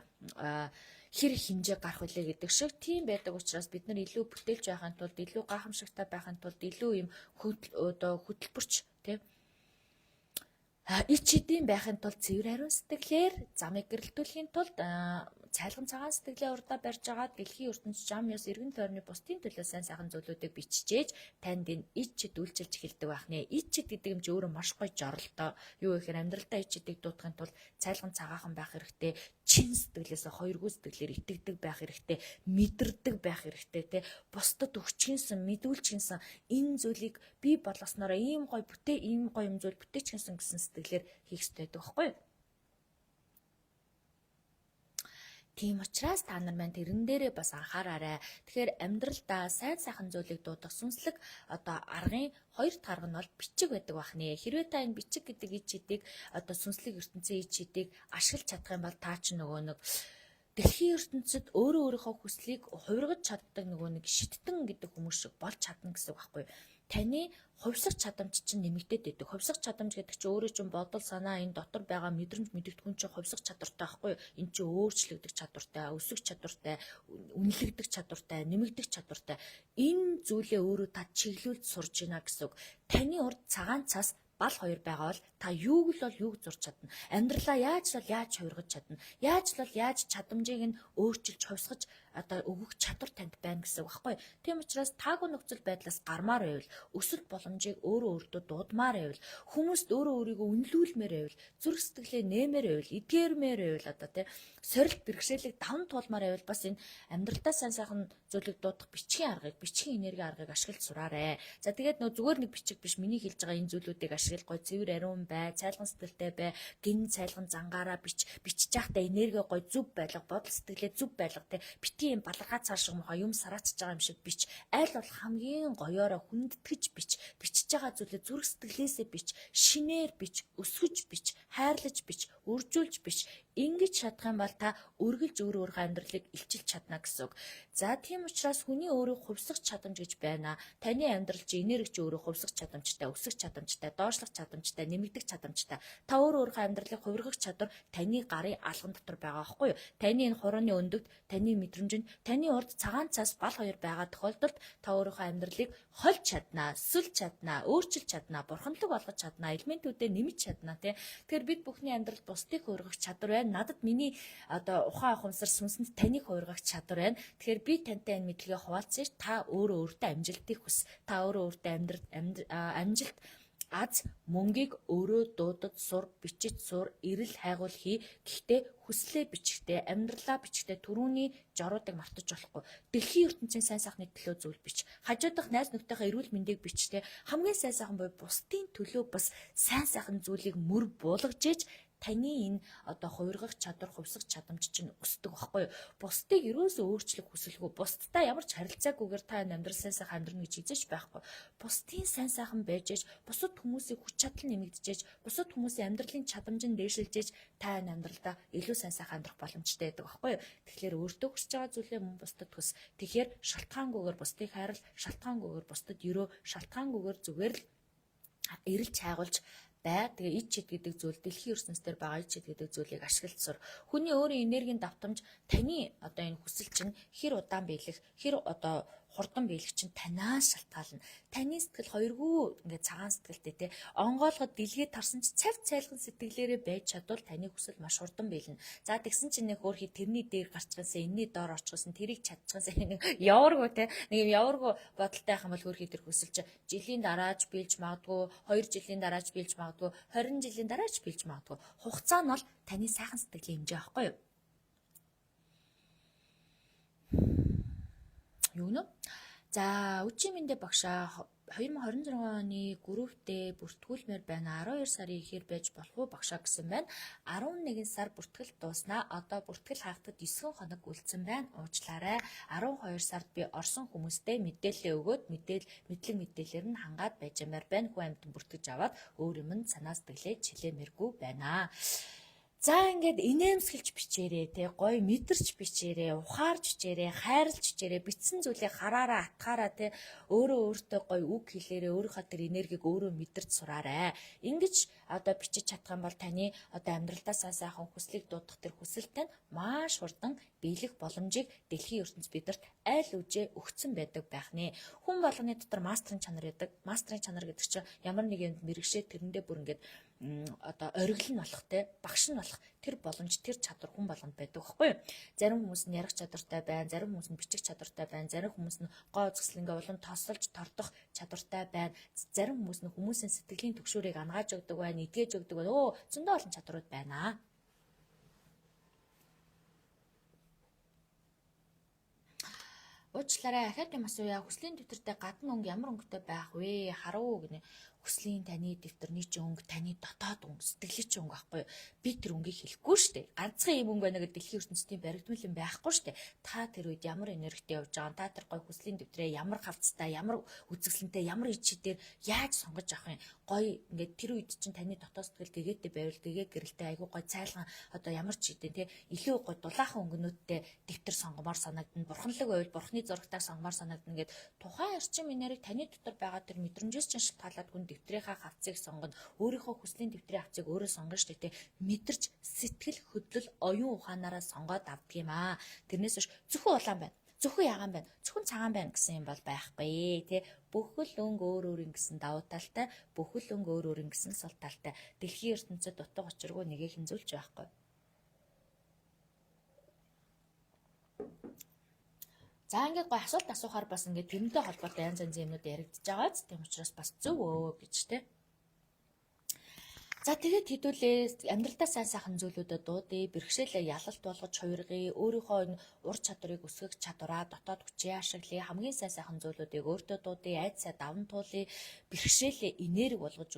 хэр хэмжээ гарах вүлээ гэдэг шиг тийм байдаг учраас бид нар илүү бүтээлч байхын тулд, илүү гайхамшигтай байхын тулд, илүү юм одоо хөтөлбөрч, те, ич хэдийн байхын тулд цэвэр ариун сэтгэлээр замыг гэрэлтүүлэхийн тулд цайлган цагаан сэтгэлээ урдаа барьж байгаа дэлхийн ертөнц, жам ёс, эргэн тойрны бусдын төлөө сайн сайхан зүйлүүдийг биччихээж танд энэ ич чид үйлчилж эхэлдэг байх нэ. Ич чид гэдэг юм чи өөрөө маш гоё жоролтоо. Юу гэхээр амьдралдаа ич чидийг дуудахын тулд цайлган цагаахан байх хэрэгтэй. Чин сэтгэлээс, хоёргүй сэтгэлээр итгэдэг байх хэрэгтэй. Мэдэрдэг байх хэрэгтэй, те. Бусдад өгчгэнсэн, мэдүүлчихсэн энэ зүйлийг би болгосноороо ийм гоё бүтээ, ийм гоё юм зүйл бүтээчихсэн гэсэн сэтгэлээр хийх ёстой байдаг байхгүй юу? Тийм учраас та нар маань тэрэн дээрээ бас анхаараарай. Тэгэхээр амьдралдаа сайн сайхан зүйлийг дуудах сүнслэг одоо аргын хоёр дахь арга нь бол бичиг байдаг байх нэ. Хэрвээ та энэ бичиг гэдэг ич чидийг, одоо сүнслэг ертөнцийн ич чидийг ашиглаж чадах юм бол та ч нөгөө нэг дэлхийн ертөнцид өөрөө өөрийнхөө хүслийг хувиргаж чаддаг нөгөө нэг шиттэн гэдэг хүмүүс шиг болж чадна гэсэн үг байхгүй юу? Таны хувьсах чадамж чинь нэмэгдээд байдаг. Хувьсах чадамж гэдэг чинь өөрөө чинь бодол санаа, энэ дотор байгаа мэдрэмж мэдэгдэхүүн чинь хувьсах чадвартай байхгүй юу? Энэ чинь өөрчлөгдөх чадвартай, өсөх чадвартай, үнэлэгдэх чадвартай, нэмэгдэх чадвартай. Энэ зүйлээ өөрөө та чиглүүлж сурж байна гэсэн үг. Таны урд цагаан цас бал хоёр байгаа бол та юуг л бол юуг зурж чадна. Амьдралаа яаж л яаж хувиргаж чадна. Яаж л бол яаж чадамжийг нь өөрчилж, хувьсгаж одоо өгөх чадвар танд байна гэсэн үг байхгүй. Тийм учраас таагүй нөхцөл байдлаас гармаар байвал, өсөлт боломжийг өөрөө өөртөө дуудмаар байвал, хүмүүст өөрөө өөрийгөө үнэлүүлмээр байвал, зүрх сэтгэлээ нэмээр байвал, эдгээрмээр байвал, одоо тий, сорилт бэрхшээлийг даван туулмаар байвал бас энэ амьдралдаа сайн сайхан зүйлийг дуудах бичгийн аргыг, бичгийн энерги аргыг ашиглаж сураарэ. За, тэгээд нөө зүгээр нэг бичиг биш, миний хэлж байгаа энэ зүйлүүдийг ашигла, гой цэвэр ариун бай, цайлган сэтгэлтэй бай, гин цайлган зангаараа бич, бичиж байхдаа энерги гой зөв байлга, бодол сэтгэлээ зөв байлга, тий. Бити юм балархаа цаар шиг мохоо юм сараачж байгаа юм шиг бич. Аль бол хамгийн гоёороо хүндэтгэж бич. Бичиж байгаа зүйлээ зүрх сэтгэлээсээ бич. Шинээр бич, өсгөж бич, хайрлаж бич, үржүүлж бич. Ингэж чадах юм бол та үргэлж өөр өөрийнхөө амьдралыг илчилж чадна гэсэн үг. За тийм учраас хүний өөрийг хувьсах чадамж гэж байна. Таны амьдрал чи энерги чи өөрөө хувьсах чадамжтай, өсөх чадамжтай, доошлох чадамжтай, нэмэгдэх чадамжтай. Та өөр өөрийнхөө амьдралыг хувиргах чадвар таны гарын алган дотор байгаа байхгүй юу? Таны энэ хурууны өндөгт, таны мэдрэмжинд, таны урд цагаан цаас бал хоёр байгаа тохиолдолд та өөрийнхөө амьдралыг хольж чаднаа, сүлж чаднаа, өөрчилж чаднаа, бурханлаг болгож чаднаа, элементүүдээ нэмж чаднаа тий. Тэгэхээр бид бүхний амьдрал бусдыг хувиргах чадвар байна. Надад миний одоо ухаан ухамсар сүнсэнд таныг хувиргах чадвар байна. Тэгэхээр би тантай энэ мэдлэгээ хуваалцъя. Та өөрөө өөртөө амжилтыг хүс. Та өөрөө өөртөө амьдрал амжилт аз мөнгийг өөрөө дуудаж сур, бичиж сур, эрэл хайгуул хий. Гэхдээ хүслээ бичгтээ, амьдралаа бичгтээ түрүүний жоруудыг мартаж болохгүй. Дэлхийн ертөнцийн сайн сайхны төлөө зүйл бич. Хажуудах найз нөхдөйхөө эрүүл мэндийг бичтээ. Хамгийн сайн сайхан буюу бусдын төлөө бас сайн сайхан зүйлийг мөр буулгаж ээж таны энэ одоо хувиргах чадвар, хувьсах чадамж чинь өсдөг байхгүй юу? Бусдыг ерөөсөө өөрчлөх хүсэлгүй. Бусдтай ямар ч харилцаагүйгээр та энэ амьдрал сайн сайхан амьдрна гэж хизээч байхгүй. Бусдын сайн сайхан байж ээж, бусад хүмүүсийг хүч чадал нэмэгдэж, бусад хүмүүсийн амьдралын чадамж нь дээшилж ээж та энэ амьдралдаа илүү сайн сайхан амьдрах боломжтой байдаг байхгүй юу? Тэгэхээр өөртөө хүсэж байгаа зүйлээ мөн бусдад хүс. Тэгэхээр шалтгаангүйгээр бусдыг хайрл, шалтгаангүйгээр бусдад өрөө, шалтгаангүйгээр зүгээр л эрэлж хайгуулж бай. Тэгээ ид чид гэдэг зүйл дэлхийн ертөнцийн байгаа ид чид гэдэг зүйлийг ашиглаж сур. Хүний өөрийн энергийн давтамж таны одоо энэ хүсэл чинь хэр удаан биелэх, хэр одоо хурдан биелэх чинь танаас шалтгаална. Таны сэтгэл хоёргүй ингээд цагаан сэтгэлтэй те онгоолгод дэлгээ тарсан ч цав цайлган сэтгэлээрээ байж чадвал таны хүсэл маш хурдан биелнэ. За тэгсэн чинь нэг хөөрхий тэрний дээр гарчгансан, энэний доор орчихсон, тэрийг чадчихсан нэг яваргүй те нэг юм яваргүй бодолтой байх юм бол хөөрхий тэр хүсэл чинь жилийн дараач биелж магадгүй, 2 жилийн дараач биелж магадгүй, 20 жилийн дараач биелж магадгүй. Хугацаа нь бол таны сайхан сэтгэлийн хэмжээ байхгүй юу? Юу нэ? За үчи мэндэ багшаа 2026 оны гүрүүвтээ бүртгүүлмээр байна. 12 сарын ихээр байж болох уу багшаа гэсэн байна. 11 сар бүртгэл дууснаа. Одоо бүртгэл хаагдахад 9 хоног үлдсэн байна. Уучлаарай. 12 сард би орсон хүмүүстэй мэдээлэл өгөөд мэдлэг мэдээлэлээр нь хангаад байж амаар байна. Хүн амьтан бүртгэж аваад өөр юм нь санаа сэтгэлээ чилээмэргүй байна. За ингээд инээмсэглэж бичээрэй те гоё мэдэрч бичээрэй, ухаарч бичээрэй, хайрлж бичээрэй, бичсэн зүйлийг хараараа атгаараа те өөрөө өөртөө гоё үг хэлээрэй, өөрийнхөө тэр энергийг өөрөө мэдэрч сураарай. Ингэж одоо бичиж чадах юм бол таны одоо амьдралдаа сайн сайхан хүслийг дуудах тэр хүсэлтэй нь маш хурдан биелэх боломжийг дэлхийн ертөнц бидэрт аль үжээ өгцөн байдаг байх нэ. Хүн болгоны дотор мастрын чанар байдаг. Мастрын чанар гэдэг чинь ямар нэг юмд мэрэгшээ тэрэндээ бүр ингээд одоо оргил нь болох те багш нь болох тэр боломж тэр чадвар хүн болгонд байдаг байхгүй юу. Зарим хүмүүс нь ярих чадвартай байна, зарим хүмүүс нь бичих чадвартай байна, зарим хүмүүс нь гоо үзэсгэлэнгээ ингээ улам тосолж тордох чадвартай байна. Зарим хүмүүс нь хүмүүсийн сэтгэлийн түгшүүрийг ангааж өгдөг байна, эдгэж өгдөг байна. Өө зөндөө олон чадварууд байна. Уучлаарай, ахаад юм асууя. Хүслийн дэвтэртээ гадна өнгө ямар өнгөтэй байх вэ? Харуу гинэ. Хүслийн таны дэвтэрний чи өнгө таны дотоод өнгө, сэтгэлийн чи өнгө байхгүй юу? Би тэр өнгийг хэлэхгүй шүү дээ. Ганцхан юм өнгө байна гэдэг дэлхийн ертөнцийн баригдмал юм байхгүй шүү дээ. Та тэр үед ямар энергитэй явж байгаа, та тэр гой хүслийн дэвтрээ ямар хавцтай, ямар үзэсгэлэнтэй, ямар ичидээр яаж сонгож авах юм? Гой ингээд тэр үед чинь таны дотоод сэтгэл гэгээтэй байвал гэгээ гэрэлтэй айгуу гой цайлган одоо ямар ч хэдэн те илүү гой дулаахан өнгөнүүдтэй дэвтэр сонгомоор санагдана. Бурханлаг байвал бурхны зурагтай сонгомоор санагдана гэд тухайн эрчим энерги таны дотор байгаа тэр мэдрэмжээс чинь шалтгаалаад хүн дэвтрийнхаа хавцыг сонгоно. Өөрийнхөө хүслийн дэвтрийн хавцыг өөрөө сонгоно шүү дээ. Мэдэрч сэтгэл хөдлөл оюун ухаанаараа сонгоод авдаг юм аа. Тэрнээс биш зөвхөн улаан байна. Зөвхөн ягаан байна. Зөвхөн цагаан байна гэсэн юм бол байхгүй тий. Бүхэл өнгө өөр өөр ингэсэн давуу талтай, бүхэл өнгө өөр өөр ингэсэн сул талтай. Дэлхийн ертөнцид утга учиргүй нэгийг хинзүүлж байхгүй. За ингээд гой асуулт асуухаар бас ингээд тэрнтэй холбоотой янз янзын юмнууд яригдж байгаа ч тийм учраас бас зөв өө гэж те. За тэгээд хэдүүлээ амьдралдаа сайн сайхан зүйлүүдэд дуудъя, бэрхшээлээ ялалт болгож хувиргая, өөрийнхөө энэ ур чадварыг өсгөх чадвараа дотоод хүчээ ашиглая, хамгийн сайн сайхан зүйлүүдийг өөртөө дуудъя, айдсаа даван туулъя, бэрхшээлээ энерги болгож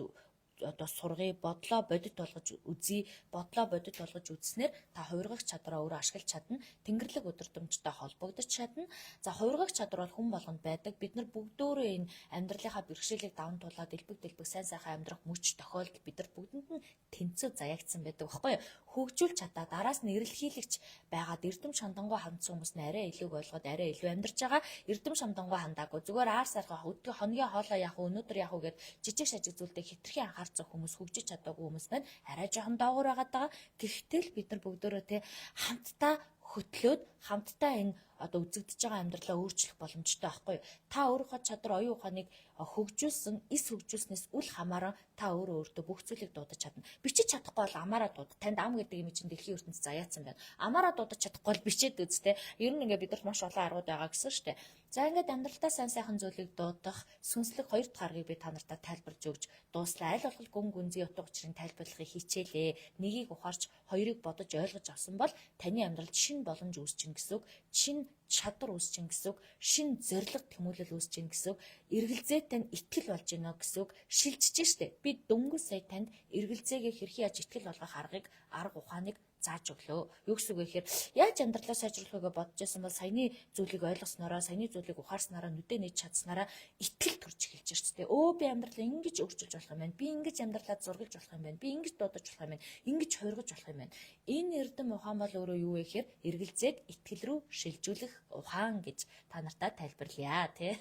одоо сургая, бодлоо бодит болгож үзье. Бодлоо бодит болгож үзснээр та хувиргах чадвараа өөрөө ашиглаж чадна. Тэнгэрлэг өдөртөмжтэй холбогдож чадна. За, хувиргах чадвар бол хүн болгонд байдаг. Бид нар бүгдөөрөө энэ амьдралынхаа бэрхшээлийг даван туулаад дэлбэг дэлбэг сайн сайхан амьдрах мөч тохиолдол бид нар бүгдэнд нь тэнцүү заяагдсан байдаг байхгүй юу? Хөгжүүлж чадаад араас нь эрэлхийлэгч байгаад эрдэм шамдангуй хандсан хүмүүс нь арай илүүг ойлгоод арай илүү амьдарч байгаа. Эрдэм шамдангуй хандаагүй зүгээр аар саргаа өдгөө хоногийн хоолоо яах вэ, өнөөдөр яах вэ гэд жижиг шажиг зүйлдээ хэтэрхий анхаарсан хүмүүс, хөгжиж чадаагүй хүмүүс маань арай жоохон доогуур байгаад байгаа. Гэхдээ л бид нар бүгдөөрөө те хамтдаа хөтлөөд хамтдаа энэ одоо үзэгдэж байгаа амьдралаа өөрчлөх боломжтой байхгүй юу? Та өөрийнхөө чадвар, оюун ухааныг хөгжүүлсэн, эс хөгжүүлснээс үл хамааран та өөрөө өөртөө бүх зүйлийг дуудаж чадна. Бичиж чадахгүй бол амаараа дууд. Танд ам гэдэг юм чинь дэлхийн ертөнц заяацсан байна. Амаараа дуудаж чадахгүй бол бичээд үз те. Ер нь ингээ бид нарт маш олон аргууд байгаа гэсэн шүү дээ. За, ингээд амьдралдаа сайн сайхан зүйлийг дуудах сүнслэг хоёр дахь аргыг би та нартай тайлбарлаж өгч дууслаа. Аль болох гүн гүнзгий утга учирын тайлбарлахыг хичээлээ. Нэгийг ухаарч, хоёрыг бодож ойлгож авсан бол таны амьдралд шинэ боломж үүсэж чинь гэсэн үг, шинэ чадвар үүсэж чинь гэсэн үг, шинэ зорилго тэмүүлэл үүсэж чинь гэсэн үг, эргэлзээтэй нь итгэл болж байна гэсэн үг, шилжиж штэ. Би дөнгөж сая танд эргэлзээгээ хэрхэн яаж итгэл болгох аргыг, арга ухааныг зааж өглөө. Юу гэсэн үг вэ гэхээр яаж амьдралаа сайжруулах вэ гэж бодож байсан бол саяны зүйлийг ойлгоснороо, саяны зүйлийг ухаарснараа, нүдээ нээж чадсанараа итгэл төрж эхэлж байна шүү дээ. Өө, би амьдралаа ингэж өөрчилж болох юм байна. Би ингэж амьдралаа зургалж болох юм байна. Би ингэж дуудаж болох юм байна. Ингэж хувиргаж болох юм байна. Энэ эрдэм ухаан бол өөрөө юу вэ гэхээр эргэлзээг итгэл рүү шилжүүлэх ухаан гэж та нартай тайлбарлая тий.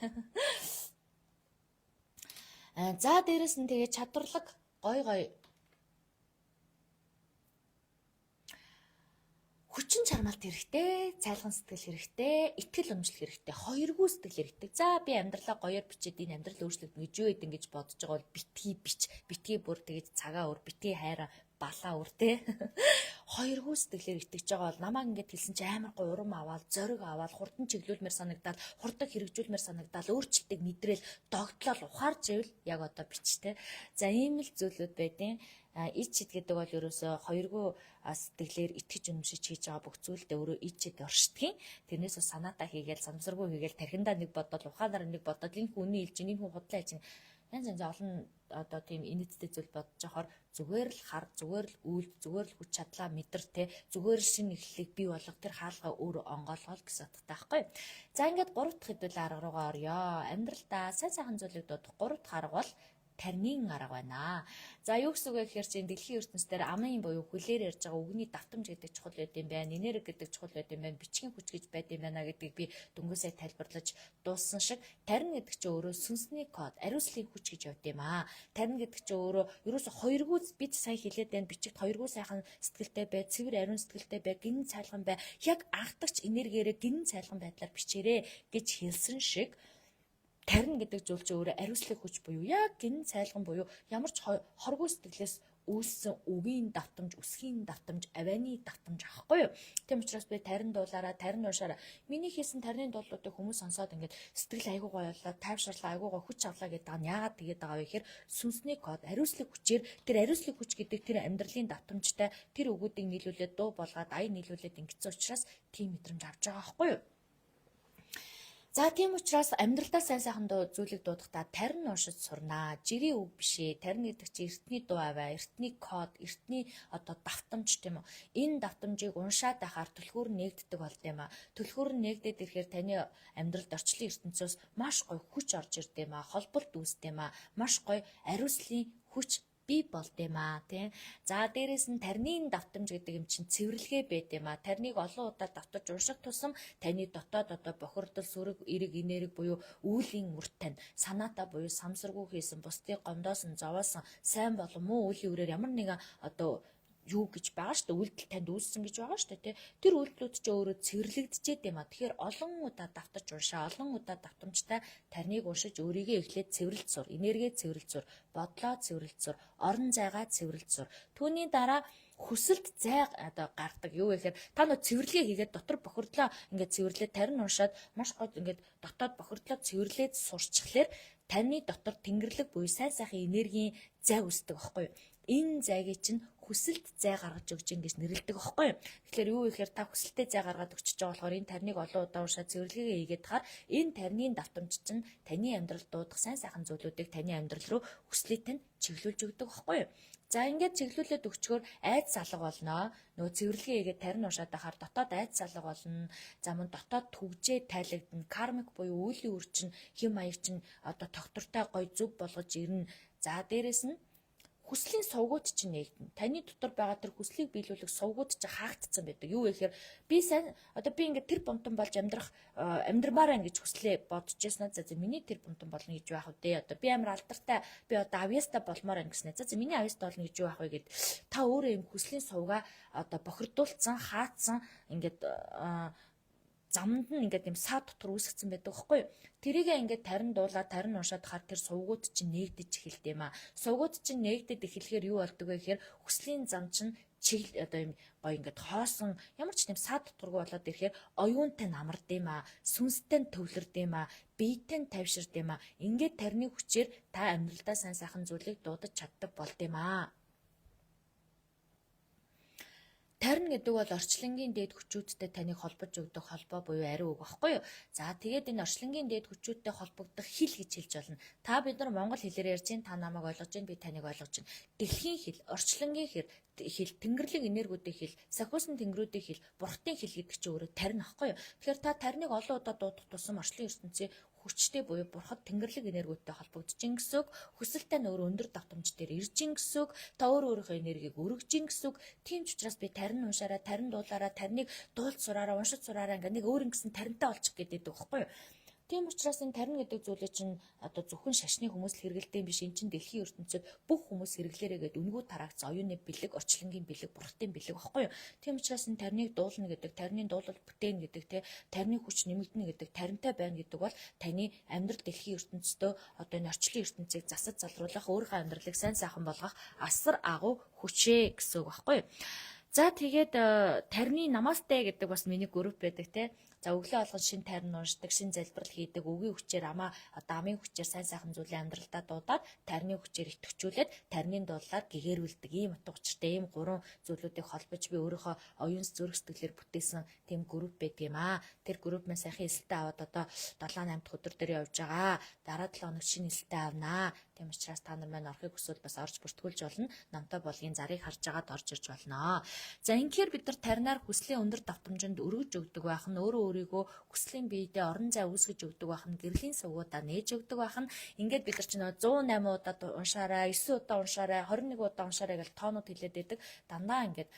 За, дээрэс нь тэгээ чадварлаг гой гой хүчин чармаалт хэрэгтэй, цайлган сэтгэл хэрэгтэй, итгэл үнэмшил хэрэгтэй, хоёргүй сэтгэл хэрэгтэй. За, би амьдралаа гоёор бичээд энэ амьдрал өөрчлөгдөнө гэж юу гэдэг гэж бодож байгаа бол битгий бич, битгий бүр тэгэж цагаа өөр, битгий хайраа балаа өөр те. Хоёргүй сэтгэлээр итгэж байгаа бол намайг ингэж хэлсэн чи амар гоё урам аваад, зориг аваад, хурдан чиглүүлмээр санагдаад, хурдан хэрэгжүүлмээр санагдаад, өөрчлөлтийг мэдрээл, догтлол ухаарч ивэл яг одоо бич те. За, ийм л зүйлүүд байдیں۔ Ич чид гэдэг бол ерөөсөө хоёргүй сэтгэлээр итгэж үнэмшиж хийж байгаа бүх зүйлдээ өөрөө ич чид оршдгийн. Тэрнээс бас санаатаа хийгээл, санамсаргүй хийгээл, тархиндаа нэг бодоод, ухаанаар нэг бодоод, энэ хүн үнэ хэлж, энэ хүн худлаа хийж, янз янз олон одоо тийм инээдтэй зүйл бодож явахаар зүгээр л хар, зүгээр л үйлд, зүгээр л хүч чадлаа мэдэр те, зүгээр л шинэ эхлэлийг бий болгох тэр хаалгаа өөрөө онгоолгоол гэсэн утгатай байхгүй. За, ингээд гурав дахь хэдүүл арга руугаа орё. Амьдралдаа сайн сайхан зүйлийг дуудах гурав дахь арга бол тарнийн арга байна. За, юу гэсэн үг вэ гэхээр чинь дэлхийн ертөнцийн амын буюу хүлээр ярьж байгаа үгний давтамж гэдэг чухал байд юм байна. Энерги гэдэг чухал байд юм байна. Бичгийн хүч гэж байд юм байна гэдгийг би дөнгөж сая тайлбарлаж дууссан шиг тарин гэдэг чинь өөрөө сүнсний код, ариуслын хүч гэж явд юм аа. Тарин гэдэг чинь өөрөө ерөөсө хоёргүй, бид сая хэлээд байна, бичигт хоёргүй сайхан сэтгэлтэй бай, цэвэр ариун сэтгэлтэй бай, гинэн цайлган бай. Яг анхдагч энергиэрээ гинэн цайлган байдлаар бичээрэй гэж хэлсэн шиг тарина гэдэг зүйл чинь өөрөө ариуслын хүч буюу яг гинэн цайлган буюу ямар ч хоргүй сэтгэлээс үүссэн үгийн давтамж, үсгийн давтамж, авианы давтамж аахгүй юу. Тийм учраас би тарин дуулаараа, тарин уушаараа. Миний хийсэн тарины дуулуудыг хүмүүс сонсоод ингээд сэтгэл айгуу гоё боллоо, тайвширлаа, айгуу гоё хүч авлаа гэдэг нь яагаад тэгээд байгаа вэ гэхээр сүнсний код, ариуслыг хүчээр тэр ариуслыг хүч гэдэг тэр амьдралын давтамжтай тэр үгүүдийг нийлүүлээд дуу болгоод ая нийлүүлээд ингэсэн учраас тийм мэдрэмж авч байгаа аахгүй юу. За, тийм учраас амьдралдаа сайн сайхан зүйлийг дуудахдаа тарин уншиж сурнаа. Жирийн үг биш ээ. Тарин гэдэг чинь эртний дуу аваа, эртний код, эртний одоо давтамж тийм үү. Энэ давтамжийг уншаад байхаар түлхүүр нэгддэг болд юм а. Түлхүүр нь нэгдээд ирэхээр таны амьдралд орчлон ертөнцөөс маш гоё хүч орж ирд юм а. Холболт үүсдэг юм а. Маш гоё ариуслын хүч бий болд юм аа тий. За, дээрэс нь тарны давтамж гэдэг юм чинь цэвэрлэгээ байд юм аа. Тарныг олон удаа давтаж унших тусам таны дотоод одоо бохирдол, сөрөг, эрэг, энерги буюу үүлийн үр тань, санаатаа буюу самсаргүй хийсэн, бусдыг гомдоосон, зовоосон, сайн болон муу үлийн үрээр ямар нэгэн одоо юу гэж байгаа шүү дээ, үйлдэл танд үүссэн гэж байгаа шүү дээ тий. Тэр үйлдэлүүд чинь өөрөө цэвэрлэгдэжээд юм а. Тэгэхээр олон удаа давтаж уншаа, олон удаа давтамжтай тарныг уншиж өөрийгөө эхлээд цэвэрлж сур, энергиэ цэвэрлж сур, бодлоо цэвэрлж сур, орон зайгаа цэвэрлж сур. Түүний дараа хүсэлт зай одоо гардаг. Юу гэхээр та нөө цэвэрлэгээ хийгээд дотор бохирдлоо ингээд цэвэрлээд тарин уншаад маш гоо ингээд дотоод бохирдлоо цэвэрлээд сурчхлаар таны дотор тэнгэрлэг буюу сайн сайхан энергийн зай үүсдэг байхгүй юу? Энэ зайгийг чинь хүсэлт зай гаргаж өгч ин гэж нэрлэдэг аахгүй юу. Тэгэхээр юу гэхээр та хүсэлтэд зай гаргаад өгчөж байгаа болохоор энэ тарныг олон удаа уншаад цэвэрлэгээ хийгээд тахаар энэ тарны давтамж чинь таны амьдралд дуудах сайн сайхан зүйлүүдийг таны амьдрал руу хүслийг тань чиглүүлж өгдөг аахгүй юу. За ингээд чиглүүлээд өгчгөр айдас алга болно. Нөгөө цэвэрлэгээ хийгээд тарин уншаад байхаар дотоод айдас алга болно. За мөн дотоод түгжээ тайлагдана. Кармик буюу үйлийн үр чинь хэм маяг чинь одоо тогтвортой гой зөв болгож ирнэ. За дээрэс нь хүслийн сувгууд чинь нээгдэнэ. Таны дотор байгаа тэр хүслийг биелүүлэх сувгууд чинь хаагдцсан байдаг. Юу вэ гэхээр би сайн одоо би ингээд тэр бунтан болж амьдрах амьдрмаар байна гэж хүслээ бодож яснаа. За за миний тэр бунтан болно гэж яах вэ? Одоо би амар алдартай, би одоо авьяастай болмоор байна гэснээр. За за миний авьяастай болно гэж юу яах вэ гэд та өөрөө юм хүслийн сувгаа одоо бохирдуулсан, хаацсан ингээд замд нь ингээд юм саа дотор үүсгэсэн байдаг байхгүй юу? Тэрийгээ ингээд тарин дуулаад тарин уншаад хар тэр сувгууд чинь нээгдэж эхэлдэг юм аа. Сувгууд чинь нээгдэд эхлэхээр юу болдог вэ гэхээр хүслийн зам чинь чиг одоо юм гоё ингээд хоосон ямар ч тийм саа доторгүй болоод ирэхээр оюунтай намард юм аа, сүнстэй төвлөрд юм аа, биетэй тайвширд юм аа. Ингээд тарины хүчээр та амьдралдаа сайн сайхан зүйлийг дуудаж чаддаг болд юм аа. Тарин гэдэг бол орчлонгийн дээд хүчүүдтэй таныг холбож өгдөг холбоо буюу ариун үг багхгүй юу? За тэгээд энэ орчлонгийн дээд хүчүүдтэй холбогдох хэл гэж хэлж болно. Та бид нар монгол хэлээр ярьж байна, та намайг ойлгож байна, би таныг ойлгож байна. Дэлхийн хэл, орчлонгийн хэл, тэнгэрлэг энергиудын хэл, сахиусан тэнгэрүүдийн хэл, бурхтын хэл гэдэг чинь өөрөө тарин багхгүй юу? Тэгэхээр та тариныг олон удаа дуудах тусам орчлон ертөнцийн хүчтэй буюу бурхад тэнгэрлэг энергиудтай холбогдож ин гэсэн үг. Хүсэлтэй нь өөр өндөр давтамж дээр ирж ин гэсэн үг. Та өөр өөрийнхөө энергийг өргөж ин гэсэн үг. Тийм ч учраас би тарин уншаараа, тарин дуулаараа, тариныг дуулж сураараа, уншиж сураараа ингээ нэг өөр ингэсэн таринтай болчих гэдэг байхгүй юу? Тийм учраас энэ тарин гэдэг зүйлийг чинь одоо зөвхөн шашны хүмүүс л хэрэглэдэг юм биш. Эн чинь дэлхийн ертөнцид бүх хүмүүс хэрэглээрэй гэдэг үнэгүй тараагдсан оюуны бэлэг, орчлонгийн бэлэг, бурхтын бэлэг багхгүй юу? Тийм учраас энэ тариныг дуулна гэдэг, тарины дуулал бүтээн гэдэг, те тарины хүч нэмэгдэнэ гэдэг, таринтай байна гэдэг бол таны амьдрал дэлхийн ертөнцийн одоо энэ орчлон ертөнцийг засаж залруулах, өөрийнхөө амьдралыг сайн сайхан болгох асар агуу хүчээ гэсэн үг багхгүй юу? За тэгээд тарины намасте гэдэг бас миний групп байдаг те. За өглөө болгон шин тарин уншдаг, шин залбирал хийдэг, үгийн хүчээр амаа одоо амын хүчээр сайн сайхан зүйлээ амьдралдаа дуудаад, тарины хүчээр итгэвчүүлээд, тарины дуулаар гэгэрүүлдэг ийм утга учиртай ийм гурван зүйлүүдийг холбож би өөрийнхөө оюун зүрх сэтгэлээр бүтээсэн тийм групп байдаг юм аа. Тэр групп маань сайхан элсэлтээ аваад одоо 7 8 дахь өдөр дээр явж байгаа. Дараа 7 хоног шинэ элсэлтээ авнаа. Тийм учраас та нар маань орохыг хүсвэл бас орж бүртгүүлж болно. Намтай болгын зарыг харж агаад орж ирж болно. За ингэхээр бид нар таринаар хүслийн өндөр давтамжинд өргөж өгдөг байх нь, өөрөө өөрийгөө хүслийн биедээ орон зай үүсгэж өгдөг байх нь, гэрлийн сувгуудаа нээж өгдөг байх нь. Ингээд бид нар чинь 108 удаа уншаарай, 9 удаа уншаарай, 21 удаа уншаарай гэж тоонууд хэлээд байдаг. Дандаа ингээд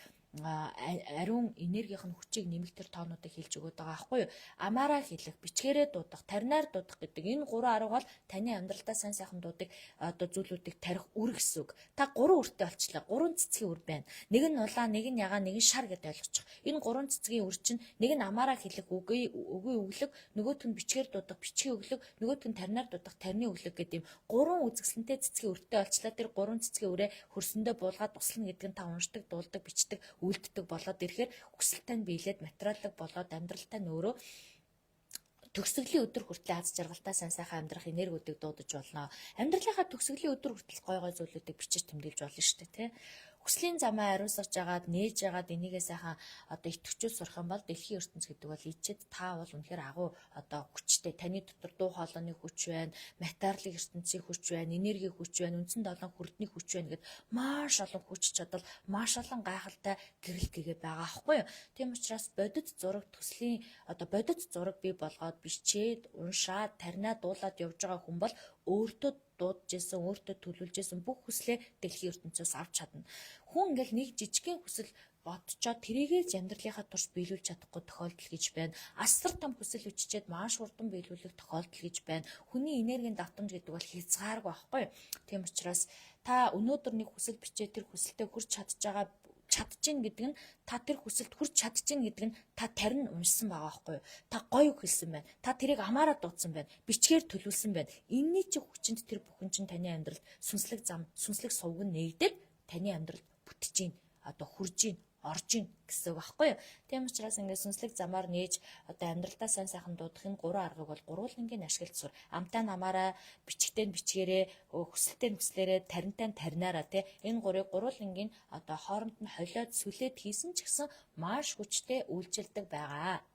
ариун энергийнх нь хүчийг нэмэх тэр тоонуудыг хэлж өгöd байгаа байхгүй юу? Амаараа хэлэх, бичгээрээ дуудах, таринаар дуудах гэдэг энэ гурван арга бол таны амьдралдаа сайн сайхан дуудыг одоо зүйлүүдийг тарих үр гэсэн үг. Та гурван үртэй болчлаа. Гурван цэцгийн үр байна. Нэг нь улаан, нэг нь ягаан, нэг нь шар гэдээ ойлгочих. Энэ гурван цэцгийн үр чинь нэг нь амаараа хэлэх үгүй үгүй өглөг, нөгөөх нь бичгээр дуудах бичгийн өглөг, нөгөөх нь таринаар дуудах тарины өглөг гэдэг юм гурван үзэсгэлэнтэй цэцгийн үртэй болчлаа. Тэр гурван цэцгийн үрээ хөрсөндөө буулгаад туслана гэдэг нь та уншдаг, дуулдаг, бичдэг, үлддэг болоод ирэхээр хүсэлтэй нь биелээд материаллык болоод амьдралтай нь өөрөө төгсгөлийн өдөр хүртэл аз жаргалтай сайн сайхан амьдрах энергиудыг дуудаж болно. Амьдралынхаа төгсгөлийн өдөр хүртэл гой гой зүйлүүдийг бичиж тэмдэглэж болно шүү дээ, тэ. Хүслийн замаа ариусгаж агаад, нээж агаад энийгээ сайхан одоо итгэвчүүл сурах юм бол дэлхийн ертөнц гэдэг бол ичээд та бол үнэхээр агуу одоо хүчтэй. Таны дотор дуу хоолойны хүч байна, материалын ертөнцийн хүч байна, энергийн хүч байна, үндсэн долоон хүрдний хүч байна гэд маш олон хүч чадал, маш олон гайхалтай гэрэл гэгээ байгаа аахгүй юу? Тийм учраас бодит зураг төслийн одоо бодит зураг бий болгоод бичээд, уншаад, таринаа дуулаад явж байгаа хүн бол өөртөө дуудаж исэн, өөртөө төлөвлөж исэн бүх хүслээ дэлхийн ертөнцөөс авч чадна. Хүн ингээл нэг жижигхэн хүсэл бодцоод тэрийгээ л амьдралынхаа турш биелүүлж чадахгүй тохиолдол гэж байна. Асар том хүсэл өччээд маш хурдан биелүүлэх тохиолдол гэж байна. Хүний энергийн давтамж гэдэг бол хязгааргүй байхгүй юу? Тийм учраас та өнөөдөр нэг хүсэл бичээ тэр хүсэлтэд хүрч чадж байгаа чадчихээн гэдэг нь та тэр хүсэлд хүрч чадчихээн гэдэг нь та тарин уншсан байгаа байхгүй юу? Та гоё үг хэлсэн байна. Та тэрийг амаараа дуудсан байна. Бичгээр төлөвлөсөн байна. Энийний чи хүчинд тэр бүхэн чинь таны амьдралд сүнслэг зам, сүнслэг сувг нь нэгдээд таны амьдралд бүтэж гин. Одоо хурж гин, орж ийн гэсэн үг байхгүй юу? Тийм учраас ингээд сүнслэг замаар нээж одоо амьдралдаа сайн сайхан дуудах энэ гурван аргыг бол гурвуулангийн ашиглаж сур. Амтаа намаараа, бичгтээ нь бичгээрээ, хүсэлтээ нь хүслээрээ, таринтай нь таринаараа те энэ гурыг гурвуулангийн одоо хооронд нь холиод сүлээд хийсэн ч гэсэн маш хүчтэй үйлчилдэг байгаа.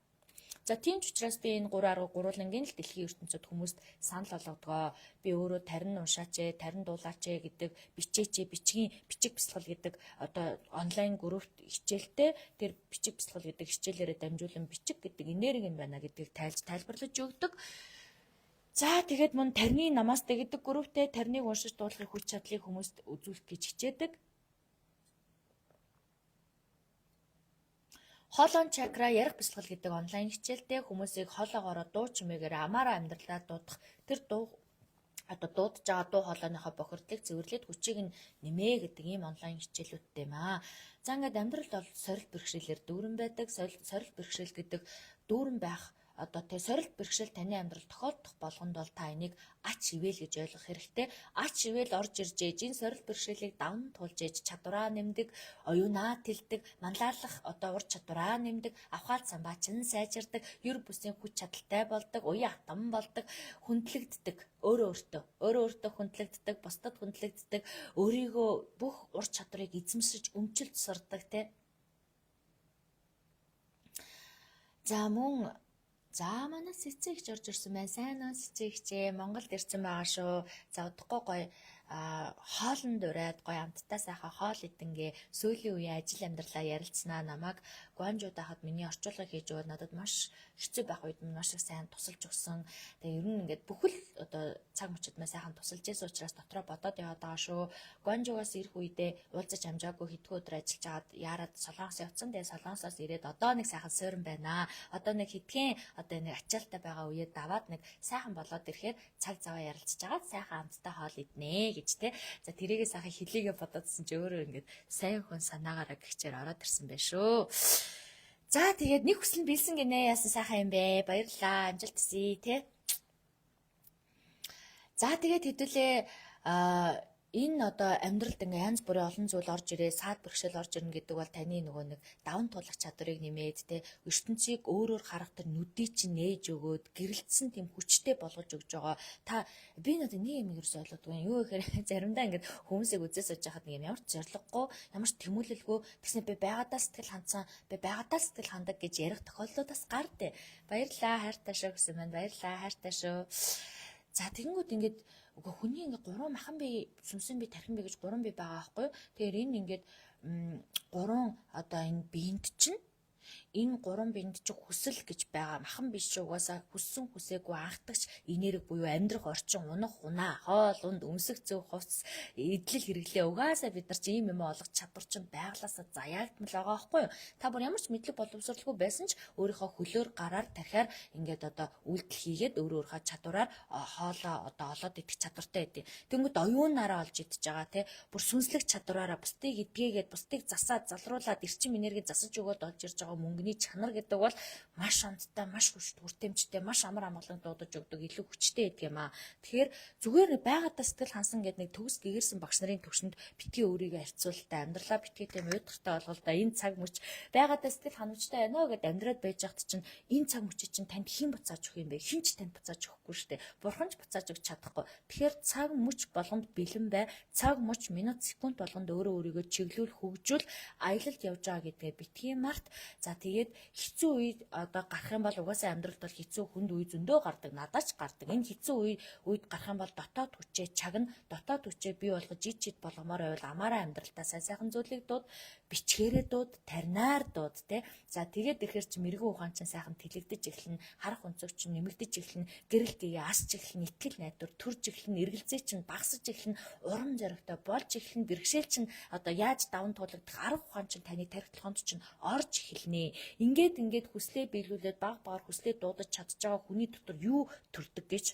За тийм ч учраас би энэ гурван арга гурвуулангийн л дэлхийн ертөнцид хүмүүст санал болгодгоо. Би өөрөө тарин уншаач ээ, тарин дуулаач ээ гэдэг бичээч ээ, бичгийн бичиг бясалгал гэдэг одоо онлайн группт хичээлтэй тэр бичиг бясалгал гэдэг хичээлээрээ дамжуулан бичиг гэдэг энерги нь байна гэдгийг тайлж тайлбарлаж өгдөг. За тэгээд мөн тарины намасте гэдэг групптэй тариныг уншиж дуулахын хүч чадлыг хүмүүст үзүүлэх гэж хичээдэг. Холон чакра ярих бясалгал гэдэг онлайн хичээлдээ хүмүүсийг хоолоогоороо дуу чимээгээр амаараа амьдралаа дуудах тэр дуу одоо дуудаж байгаа дуу хоолойныхоо бохирдлыг цэвэрлээд хүчийг нь нэмээ гэдэг ийм онлайн хичээлүүдтэй юм аа. За ингээд амьдралд бол сорилт бэрхшээлээр дүүрэн байдаг. Сорилт бэрхшээл гэдэг дүүрэн байх одоо тэ сорилт бэрхшээл таны амьдрал тохиолдох болгонд бол та энийг ач ивэл гэж ойлгох хэрэгтэй. Ач ивэл орж ирж ээж энэ сорилт бэрхшээлийг даван тулж ээж чадвараа нэмдэг, оюунаа тэлдэг, манлайлах одоо ур чадвараа нэмдэг, авхаал самбаа чин сайжирдаг, ер бусын хүч чадалтай болдог, уян хатан болдог, хүндлэгддэг. Өөрөө өөртөө хүндлэгддэг, бусдад хүндлэгддэг, өөрийгөө бүх ур чадварыг эзэмшиж өмчилж сурдаг те. За мөн за манай цэцэгч орж ирсэн байна. Сайн уу цэцэгчээ. Монголд ирсэн байгаа шүү. За удахгүй гоё хоолнд ураад гоё амттай сайхан хоол идэнгээ сүүлийн үеийн ажил амьдралаа ярилцсанаа намайг Гуанжууд байхад миний орчуулга хийж өгөөд надад маш хэцүү байх үед маш их сайн тусалж өгсөн. Тэгээ ер нь ингээд бүхэл одоо цаг мөчид маань сайхан тусалж байсан учраас дотроо бодоод яваад байгаа шүү. Гуанжуугаас ирэх үедээ уулзаж амжаагүй хэдхэн өдөр ажиллаж агаад яарад Солонгос явцсан. Тэгээ Солонгосоос ирээд одоо нэг сайхан суурин байна. Одоо нэг хэдхэн одоо нэг ачаалттай байгаа үеэ даваад нэг сайхан болоод ирэхээр цаг заваа ярилцж агаад сайхан амттай хоол иднэ гэж те. За тэрийгээ сайхан хилээгээ бодоодсэн чи өөрөө ингээд сайн хүн санаагаараа гихчээр ороод ирсэн байх шүү. За тэгээд нэг хүсэл нь биелсэн гинэ. Яасан сайхан юм бэ. Баярлалаа. Амжилт хүсье те. За тэгээд хэдүүлээ энэ одоо амьдралд ингээ янз бүрийн олон зүйл орж ирээ, саад бэрхшээл орж ирнэ гэдэг бол таны нөгөө нэг даван туулах чадварыг нэмээд те ертөнцийг өөрөөр харах тэр нүдийг чинь нээж өгөөд гэрэлтсэн тийм хүчтэй болгож өгж байгаа. Та би надад нэг юм ерөөсөө ойлгодгүй. Юу гэхээр заримдаа ингээд хүмүүсийг үзээ сууж байхад нэг юм ямар ч зориггүй, ямар ч тэмүүлэлгүй тэгснэ би байгаадаа сэтгэл хандсан, би байгаадаа сэтгэл хандаг гэж ярих тохиолдлууд бас гардаг. Баярлалаа, хайртай шүү гэсэн маань. Баярлалаа, хайртай шүү. За тэгэнгүүт ингээд үгүй хүний ингээд гурван махан бие, сүнсэн бие, тархин бие гэж гурван бие байгаа байхгүй юу? Тэгэхээр энэ ингээд гурван одоо энэ биеинд чинь энэ гурван биенд чинь хүсэл гэж байгаа. Махан биш ч угаасаа хүссэн хүсээгүй анхдагч энерги буюу амьдрах орчин, унах унаа, хоол унд, өмсөх зөөх хувцас, эдлэл хэрэглээ угаасаа бид нар чи ийм юм олох чадвар чинь байглаасаа заяагдмал байгаа байхгүй юу? Та бүр ямар ч мэдлэг боловсролгүй байсан ч өөрийнхөө хөлөөр гараар тархиар ингээд одоо үйлдэл хийгээд өөрөө өөрийнхөө чадвараар хоолоо одоо олоод идэх чадвартай байдیں۔ Тэнгүүд оюунаараа олж идэж байгаа те бүр сүнслэг чадвараараа бусдыг эдгээгээд бусдыг засаад залруулад эрчим энерги засаж өгөөд олж ирж байгаа мөнгөний чанар гэдэг бол маш амттай, маш хүч хүртээмжтэй, маш амар амгалан дуудаж өгдөг, илүү хүчтэй байдаг юм аа. Тэгэхээр зүгээр байгаадаа сэтгэл хансан гэдэг нэг төгс гэгэрсэн багш нарын төвшөнд битгий өөрийгөө харьцуултаа, амьдралаа битгий тийм уйдгартай болгол да. Энэ цаг мөч байгаадаа сэтгэл ханамжтай байна уу гэд амьдраад байж хат чинь энэ цаг мөчийг чинь танд хэн буцааж өгөх юм бэ? Хэн ч танд буцааж өгөхгүй шүү дээ. Бурхан ч буцааж өгч чадахгүй. Тэгэхээр цаг мөч болгонд бэлэн бай. Цаг мөч минут секунд болгонд өөрөө өөрийгөө чиглүүл, хөгжүүл, аялалд явж байгаа гэдгээ битгий март. За тэгээд хэцүү үе одоо гарах юм бол угаасаа амьдралд бол хэцүү хүнд үе зөндөө гардаг, надад ч гардаг. Энэ хэцүү үед гарах юм бол дотоод хүчээ чагна, дотоод хүчээ бий болгож ич ид болгомоор байвал амаараа амьдралтаа сайн сайхан зүйлийг дууд, бичгээрээ дууд, таринаар дууд те. За тэгээд ирэхэр чи мэрэгэн ухаан чинь сайхан тэлэгдэж эхэлнэ, харах өнцөг чинь нэмэгдэж эхэлнэ, гэрэл дэгээ асч эхэлнэ, итгэл найдвар төрж эхэлнэ, эргэлзээ чинь багасж эхэлнэ, урам зоригтой болж эхэлнэ, бэрхшээл чинь одоо яаж даван туулагдах арга ухаан чинь таны тархи толгойд чинь орж эхэлнэ. Ингээд ингээд хүслээ биелүүлээд баг багаар хүслээ дуудаж чадж байгаа хүний дотор юу төрдөг гэж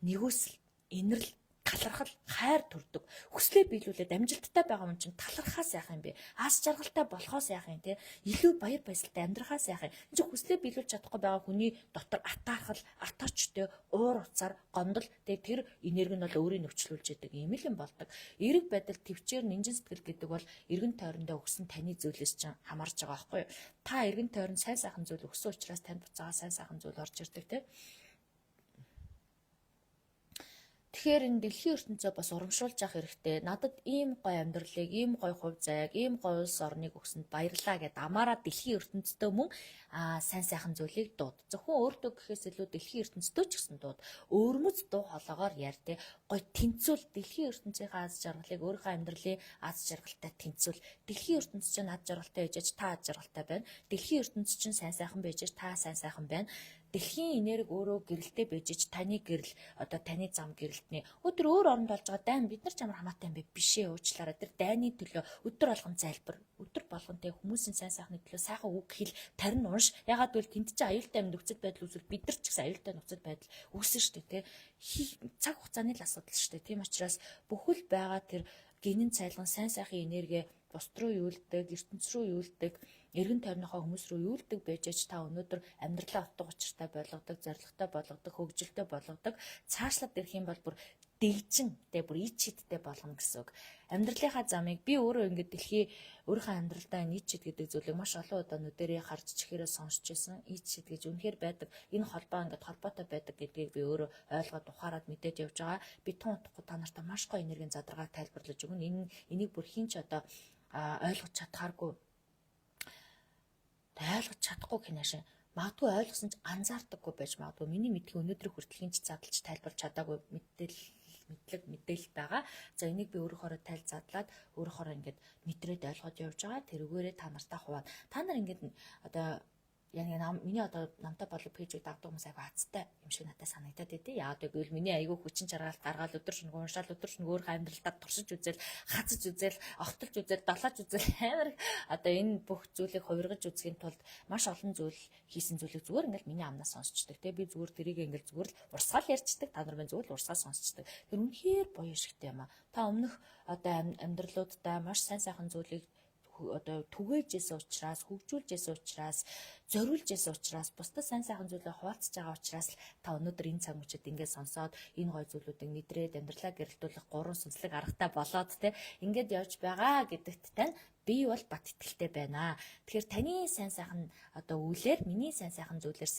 нэгүсэл, инэрл, Талархал, хайр төрдөг. Хүслээ биелүүлээд амжилттай байгаа хүн чинь талархаас яах юм бэ? Аз жаргалтай болохоос яах юм те? Илүү баяр баясгалтай амьдрахаас яах юм? Энд чинь хүслээ биелүүлж чадахгүй байгаа хүний дотор атаархал, атаачтай, уур уцаар, гондол, тэгээ тэр энерги нь бол өөрийг нөхчлүүлж яадаг юм л юм болдог. Эерэг байдал, төвчээр, нинжин сэтгэл гэдэг бол эргэн тойрондоо өгсөн таны зүйлээс чинь хамаарч байгаа байхгүй юу? Та эргэн тойронд сайн сайхан зүйл өгсөн учраас танд буцаага сайн сайхан зүйл орж ирдэг те. Тэгэхээр энэ дэлхийн ертөнцөө бас урамшуулж явах хэрэгтэй. Надад ийм гоё амьдралыг, ийм гоё хувь заяаг, ийм гоё улс орныг өгсөнд баярлалаа гэд амаараа дэлхийн ертөнцтэй мөн сайн сайхан зүйлийг дууд. Зөвхөн өөртөө гэхээс илүү дэлхийн ертөнцтэй ч гэсэн дууд. Өвөрмөц дуу хоолойгоор яар те. Гоё тэнцвэл дэлхийн ертөнцийнхээ аз жаргалыг өөрийнхөө амьдралын аз жаргалтай тэнцвэл. Дэлхийн ертөнц чинь аз жаргалтай байж та аз жаргалтай байна. Дэлхийн ертөнц чинь сайн сайхан байж та сайн сайхан байна. Дэлхийн энерги өөрөө гэрэлтэй байж ч таны гэрэл одоо таны зам гэрэлтнэ. Өдөр өөр оронд болж байгаа дайн бид нар ч ямар хамаатай юм бэ? Биш ээ, уучлаарай. Тэр дайны төлөө өдөр болгон залбир. Өдөр болгон тэ хүмүүсийн сайн сайхны төлөө сайхан үг хэл, тарин унш. Ягаад гэвэл тэнд чинь аюултай юм нөхцөл байдал үүсвэл бид нар ч гэсэн аюултай нөхцөл байдал үүсэн шүү дээ, тэ. Цаг хугацааны л асуудал шүү дээ. Тийм учраас бүхэл байгаа тэр гинэн цайлган сайн сайхан энерги бусд руу юулдаг, ертөнц рүү юулдаг, эргэн тойрныхоо хүмүүс рүү юулдаг байж та өнөөдөр амьдралаа утга учиртай болгодог, зорилготой болгодог, хөгжилтэй болгодог. Цаашлаад ирэх юм бол бүр дэгжин тэ бүр ич хидтэй болгоно гэсэн үг. Амьдралынхаа замыг би өөрөө ингээд дэлхий өөрийнхөө амьдралдаа энэ ич хид гэдэг зүйлийг маш олон удаа нүдэрээ харж чихээрээ сонсч байсан. Ич хид гэж үнэхээр байдаг. Энэ холбоо ингээд холбоотой байдаг гэдгийг би өөрөө ойлгоод ухаарад мэдээд явж байгаа. Би тун утгагүй та нартай маш гоё энергийн задаргааг тайлбарлаж өгнө. Энэ энийг бүр хин ч одоо ойлгож чадхааргүй. Ойлгож чадахгүй гинэ. Магадгүй ойлгосон ч анзаардаггүй байж магадгүй. Миний мэдхий өнөөдрийн хүртэл хин ч задлж тайлбарлаж чадаагүй мэдээлэл мэдлэг мэдээлэл байгаа. За энийг би өөрөөхөөрөө тайл задлаад өөрөөхөөрөө ингээд мэдрээд ойлгоод явж байгаа. Тэрүүгээрээ та нартай хуваана. Та нар ингээд одоо яг миний одоо намтай болов пэйжийг дагдаг хүмүүс айгүй азтай юм шиг надад санагдаад байдیں۔ Яагаад гэвэл миний айгүй хүчин чаргаалт гаргаал өдөр шөнөгүй уншаал өдөр шөнөгүй өөрийнхөө амьдралдаа туршиж үзэл, хазаж үзэл, огтолж үзэл, долоож үзэл амар одоо энэ бүх зүйлийг хувиргаж үзэхийн тулд маш олон зүйл хийсэн зүйлийг зүгээр ингээл миний амнаас сонсчдаг. Тэ би зүгээр тэрийг ингээл зүгээр л урсгал ярьцдаг. Та нар минь зүгээр л урсгал сонсчдаг. Тэр үнэхээр буян шигтэй юм а. Та өмнөх одоо амьдралуудаа маш сайн сайхан зүйлийг одоо түгээжсэн учраас, хөгжүүлжсэн учраас, зориулжсэн учраас, бусдад сайн сайхан зүйлээ хуваалцж байгаа учраас та өнөөдөр энэ цаг мөчид ингээд сонсоод энэ гой зүйлүүдийг мэдрээд амьдралаа гэрэлтүүлэх гурван сүнслэг аргатай болоод те ингээд явж байгаа гэдэгт тань би бол бат итгэлтэй байна. Тэгэхээр таны сайн сайхан одоо үйлээр миний сайн сайхан зүйлээр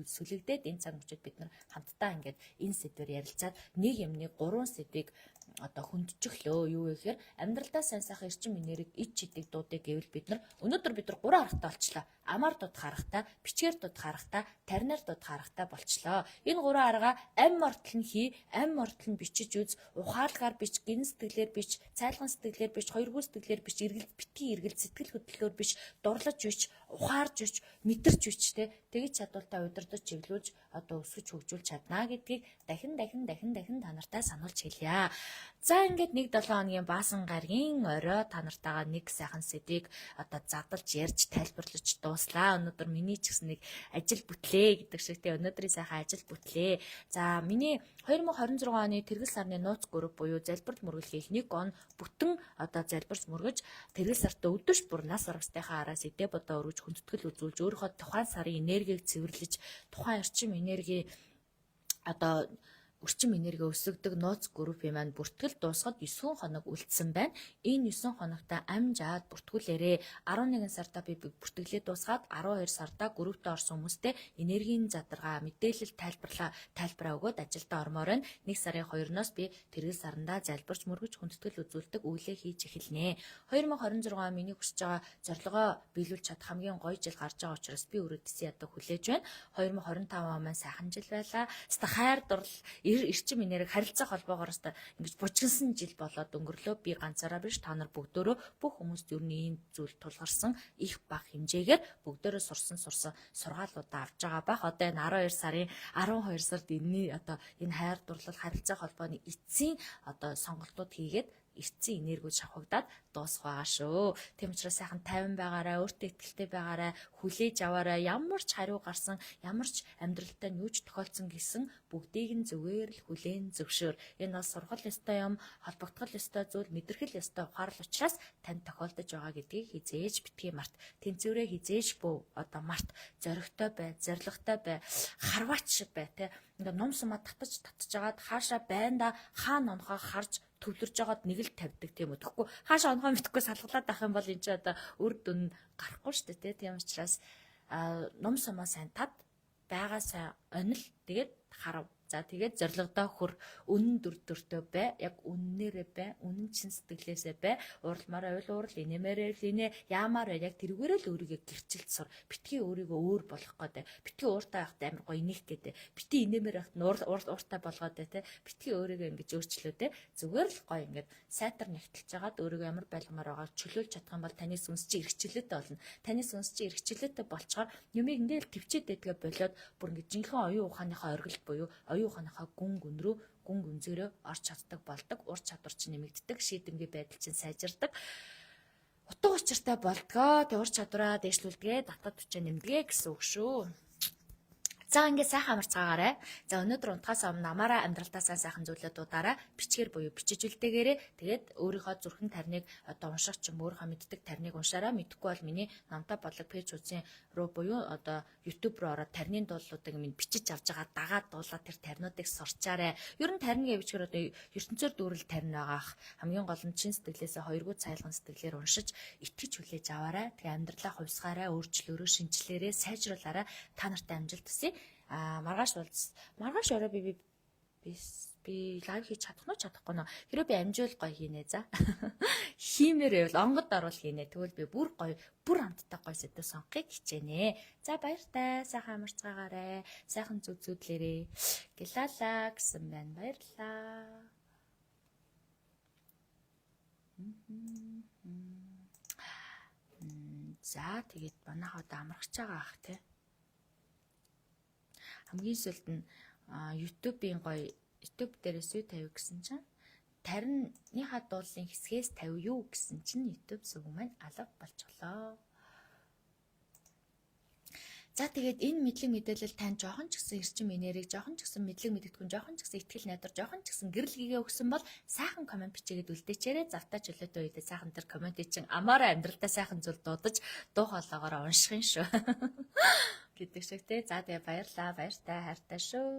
сүлэгдээд энэ цаг мөчид бид нар хамтдаа ингээд энэ сэдвээр ярилцаад нэг юмны гурван сэдвийг одоо хүндчихлөө. Юу вэ гэхээр амьдралдаа сайн сайхан эрчим энерги ич чидийг дуудыг гэвэл бид нар өнөөдөр бид нар гурван аргатай болчлоо. Амаар дуудах аргатай, бичгээр дуудах аргатай, таринаар дуудах аргатай болчлоо. Энэ гурван арга ам мортол нь хий, ам мортол нь бичиж үз, ухаалгаар бич, гин сэтгэлээр бич, цайлган сэтгэлээр бич, хоёргуу сэтгэлээр бич, эргэлт битгий эргэлт сэтгэл хөдлөлөөр бич, дурлаж бич, ухаарж бич, мэдэрч бич те. Тэгж чадвал та удирдах чиглүүлж одоо өсгөж хөгжүүлж чаднаа гэдгийг дахин дахин дахин дахин та нартай сануулж хэлье. За ингээд 1-7 хоногийн баасан гарагийн орой та нартайгаа нэг сайхан сэдвийг одоо задалж ярьж тайлбарлаж дууслаа. Өнөөдөр миний ч гэсэн нэг ажил бүтлээ гэдэг шиг те өнөөдрийн сайхан ажил бүтлээ. За миний 2026 оны тэргэл сарны нууц групп буюу залбирал мөргөл хийх нэг он бүтэн одоо залбирч мөргөж тэргэл сартаа өдөрч бүр нас барагстайхаа араас эдээ бодоо өргөж хүндэтгэл үзүүлж өөрийнхөө тухайн сарын энергийг цэвэрлэж тухайн эрчим энерги одоо өрчим энерги өсгөдөг нууц группийн маань бүртгэл дуусахад 9 хоног үлдсэн байна. Энэ 9 хоногт амжаад бүртгүүлээрээ. 11 сарда би бүртгэлээ дуусгаад 12 сарда группт орсон хүмүүстэй энергийн задаргаа мэдээлэл тайлбараа өгөөд ажилдаа ормоор байна. 1 сарын 2-ноос би тэргэл сарандаа залбирч мөргөж хүндэтгэл үзүүлдэг үйлээ хийж эхэлнэ. 2026 он миний хүсэж байгаа зорилгоо биелүүлж чадах хамгийн гоё жил гарч байгаа учраас би өрөөдсөн ядуу хүлээж байна. 2025 он маань сайхан жил байлаа. Хаста хайр дурлал эрчим энерги харилцаа холбоогоор өстой ингэж бужигнсан жил болоод өнгөрлөө. Би ганцаараа биш та нар бүгдөө бүх хүмүүст ер нь ийм зүйл тулгарсан их бага хэмжээгээр бүгдөө сурсан сургаалуудаа авч байгаа бах. Одоо энэ 12 сарын 12 сард энэний одоо энэ хайр дурлал харилцаа холбооны эцсийн одоо сонголтууд хийгээд эртсэн энергиуд шавхагдаад дуусах байгаа шүү. Тийм учраас сайхан тайван байгаарай, өөртөө итгэлтэй байгаарай, хүлээж аваарай. Ямар ч хариу гарсан, ямар ч амьдралтай нь юу ч тохиолдсон гэсэн бүгдийг нь зүгээр л хүлээн зөвшөөр. Энэ бол сургал ёстой юм, холбогдгол ёстой зүйл, мэдрэхэл ёстой ухаарал учраас танд тохиолдож байгаа гэдгийг хизээж битгий март. Тэнцвэрээ хизээж бүү одоо март. Зоригтой бай, зоригтой бай, харваач шиг бай, тэ. Ингээ нум сумаа татаж татж агаад хаашаа байнда хаана онхоо харж төвлөрж байгаад нэг л тавьдаг, тийм үү. Тэгэхгүй хаашаа онхоо мэдэхгүй салгалаад авах юм бол энэ ч одоо үр дүн гарахгүй шүү дээ, тийм учраас нум сумаа сайн тад, байгаа сайн онил, тэгээд харав. За, тэгээд зоригдоо хөр, үнэн дүр төртөө бай. Яг үннээрээ бай. Үнэн чин сэтгэлээсээ бай. Уурлмаар байвал уурал, инээмээр байвал инээ, яамаар бай. Яг тэрүүгээрээ л өөрийгөө гэрчилж сур. Битгий өөрийгөө өөр болгох гэдэг. Битгий ууртай байхад амар гоё инех гэдэг. Битгий инээмээр байхад ууртай болгоод бай, тэ. Битгий өөрийгөө ингэж өөрчлөө, тэ. Зүгээр л гоё ингээд сайтар нэгтэлж хагаад өөрийгөө ямар байлгамаар байгааг чөлөөлж чадах юм бол таны сүнс чи эрх чөлөөтэй болно. Таны сүнс чи эрх чөлөөтэй болчоор юмыг ингээл төвчээд байдгаа болоод бүр ингээд жинхэнэ оюун ухааныхаа оргил буюу оюун ухааныхаа гүн гүн рүү, гүн гүнзгийрөө орч чаддаг болдог. Ур чадвар чинь нэмэгддэг, шийдэмгий байдал чинь сайжирдаг. Утга учиртай болдгоо. Тэг ур чадвараа дээшлүүлдэгэ, татад хүчээ нэмдэгэ гэсэн үг шүү. За, ингээд сайхан амарцгаагаарай. За, өнөөдөр унтахаас өмнө намаараа амьдралдаа сайн сайхан зүйлээ дуудаарай. Бичгээр буюу бичиж үлдээгээрэй. Тэгээд өөрийнхөө зүрхэн тарныг одоо унших ч юм, өөрийнхөө мэддэг тарныг уншаарай. Мэдэхгүй бол миний намтай бодлого page үзэн руу буюу одоо YouTube руу ороод тарны дуулуудыг минь бичиж авч байгаа, дагаад дуулаад тэр тарнуудыг сурчаарай. Ер нь тарны гэвчгээр одоо ертөнцөөр дүүрэл тарин байгаах. Хамгийн гол нь чин сэтгэлээсээ хоёргүй цайлган сэтгэлээр уншиж итгэж хүлээж аваарай. Тэгээ амьдралаа хувьсгаарай, өөрчлөөрэй, шинчлээрэй, сайжруулаарай. Та нартай амжилт хүсье. А маргааш уулз. Маргааш орой би би би live хийж чадах нь чадахгүй нөө. Хэрэв би амжуул гоё хийнэ, за. Хиймээр байвал онгод оруул хийнэ. Тэгвэл би бүр гоё, бүр амттай гоё сэдэв сонгохыг хичээнэ. За, баяртай. Сайхан амарцгаагаарай. Сайхан зүг зүдлээрээ. Гэлала гэсэн байна. Баярлалаа. За, тэгээд манайхаа одоо амархаж байгаа ах, те. Хамгийн сүүлд нь YouTube-ийн гоё YouTube дээрээс юу тавь гэсэн чинь тарныхаа дуулын хэсгээс тавь юу гэсэн чинь YouTube сүг маань алга болчихлоо. За, тэгээд энэ мэдлэг мэдээлэл тань жоохон ч гэсэн эрчим энерги, жоохон ч гэсэн мэдлэг мэдэгдэхүүн, жоохон ч гэсэн итгэл найдвар, жоохон ч гэсэн гэрэл гэгээ өгсөн бол сайхан comment бичээгээд үлдээчээрэй. Завтай чөлөөтэй үедээ сайхан тэр comment ыг чинь амаараа амьдралдаа сайхан зүйл дуудаж дуу хоолоогоор унших юм шүү гэдэг шиг, те. За, тэгээ баярлаа, баяртай, хайртай шүү.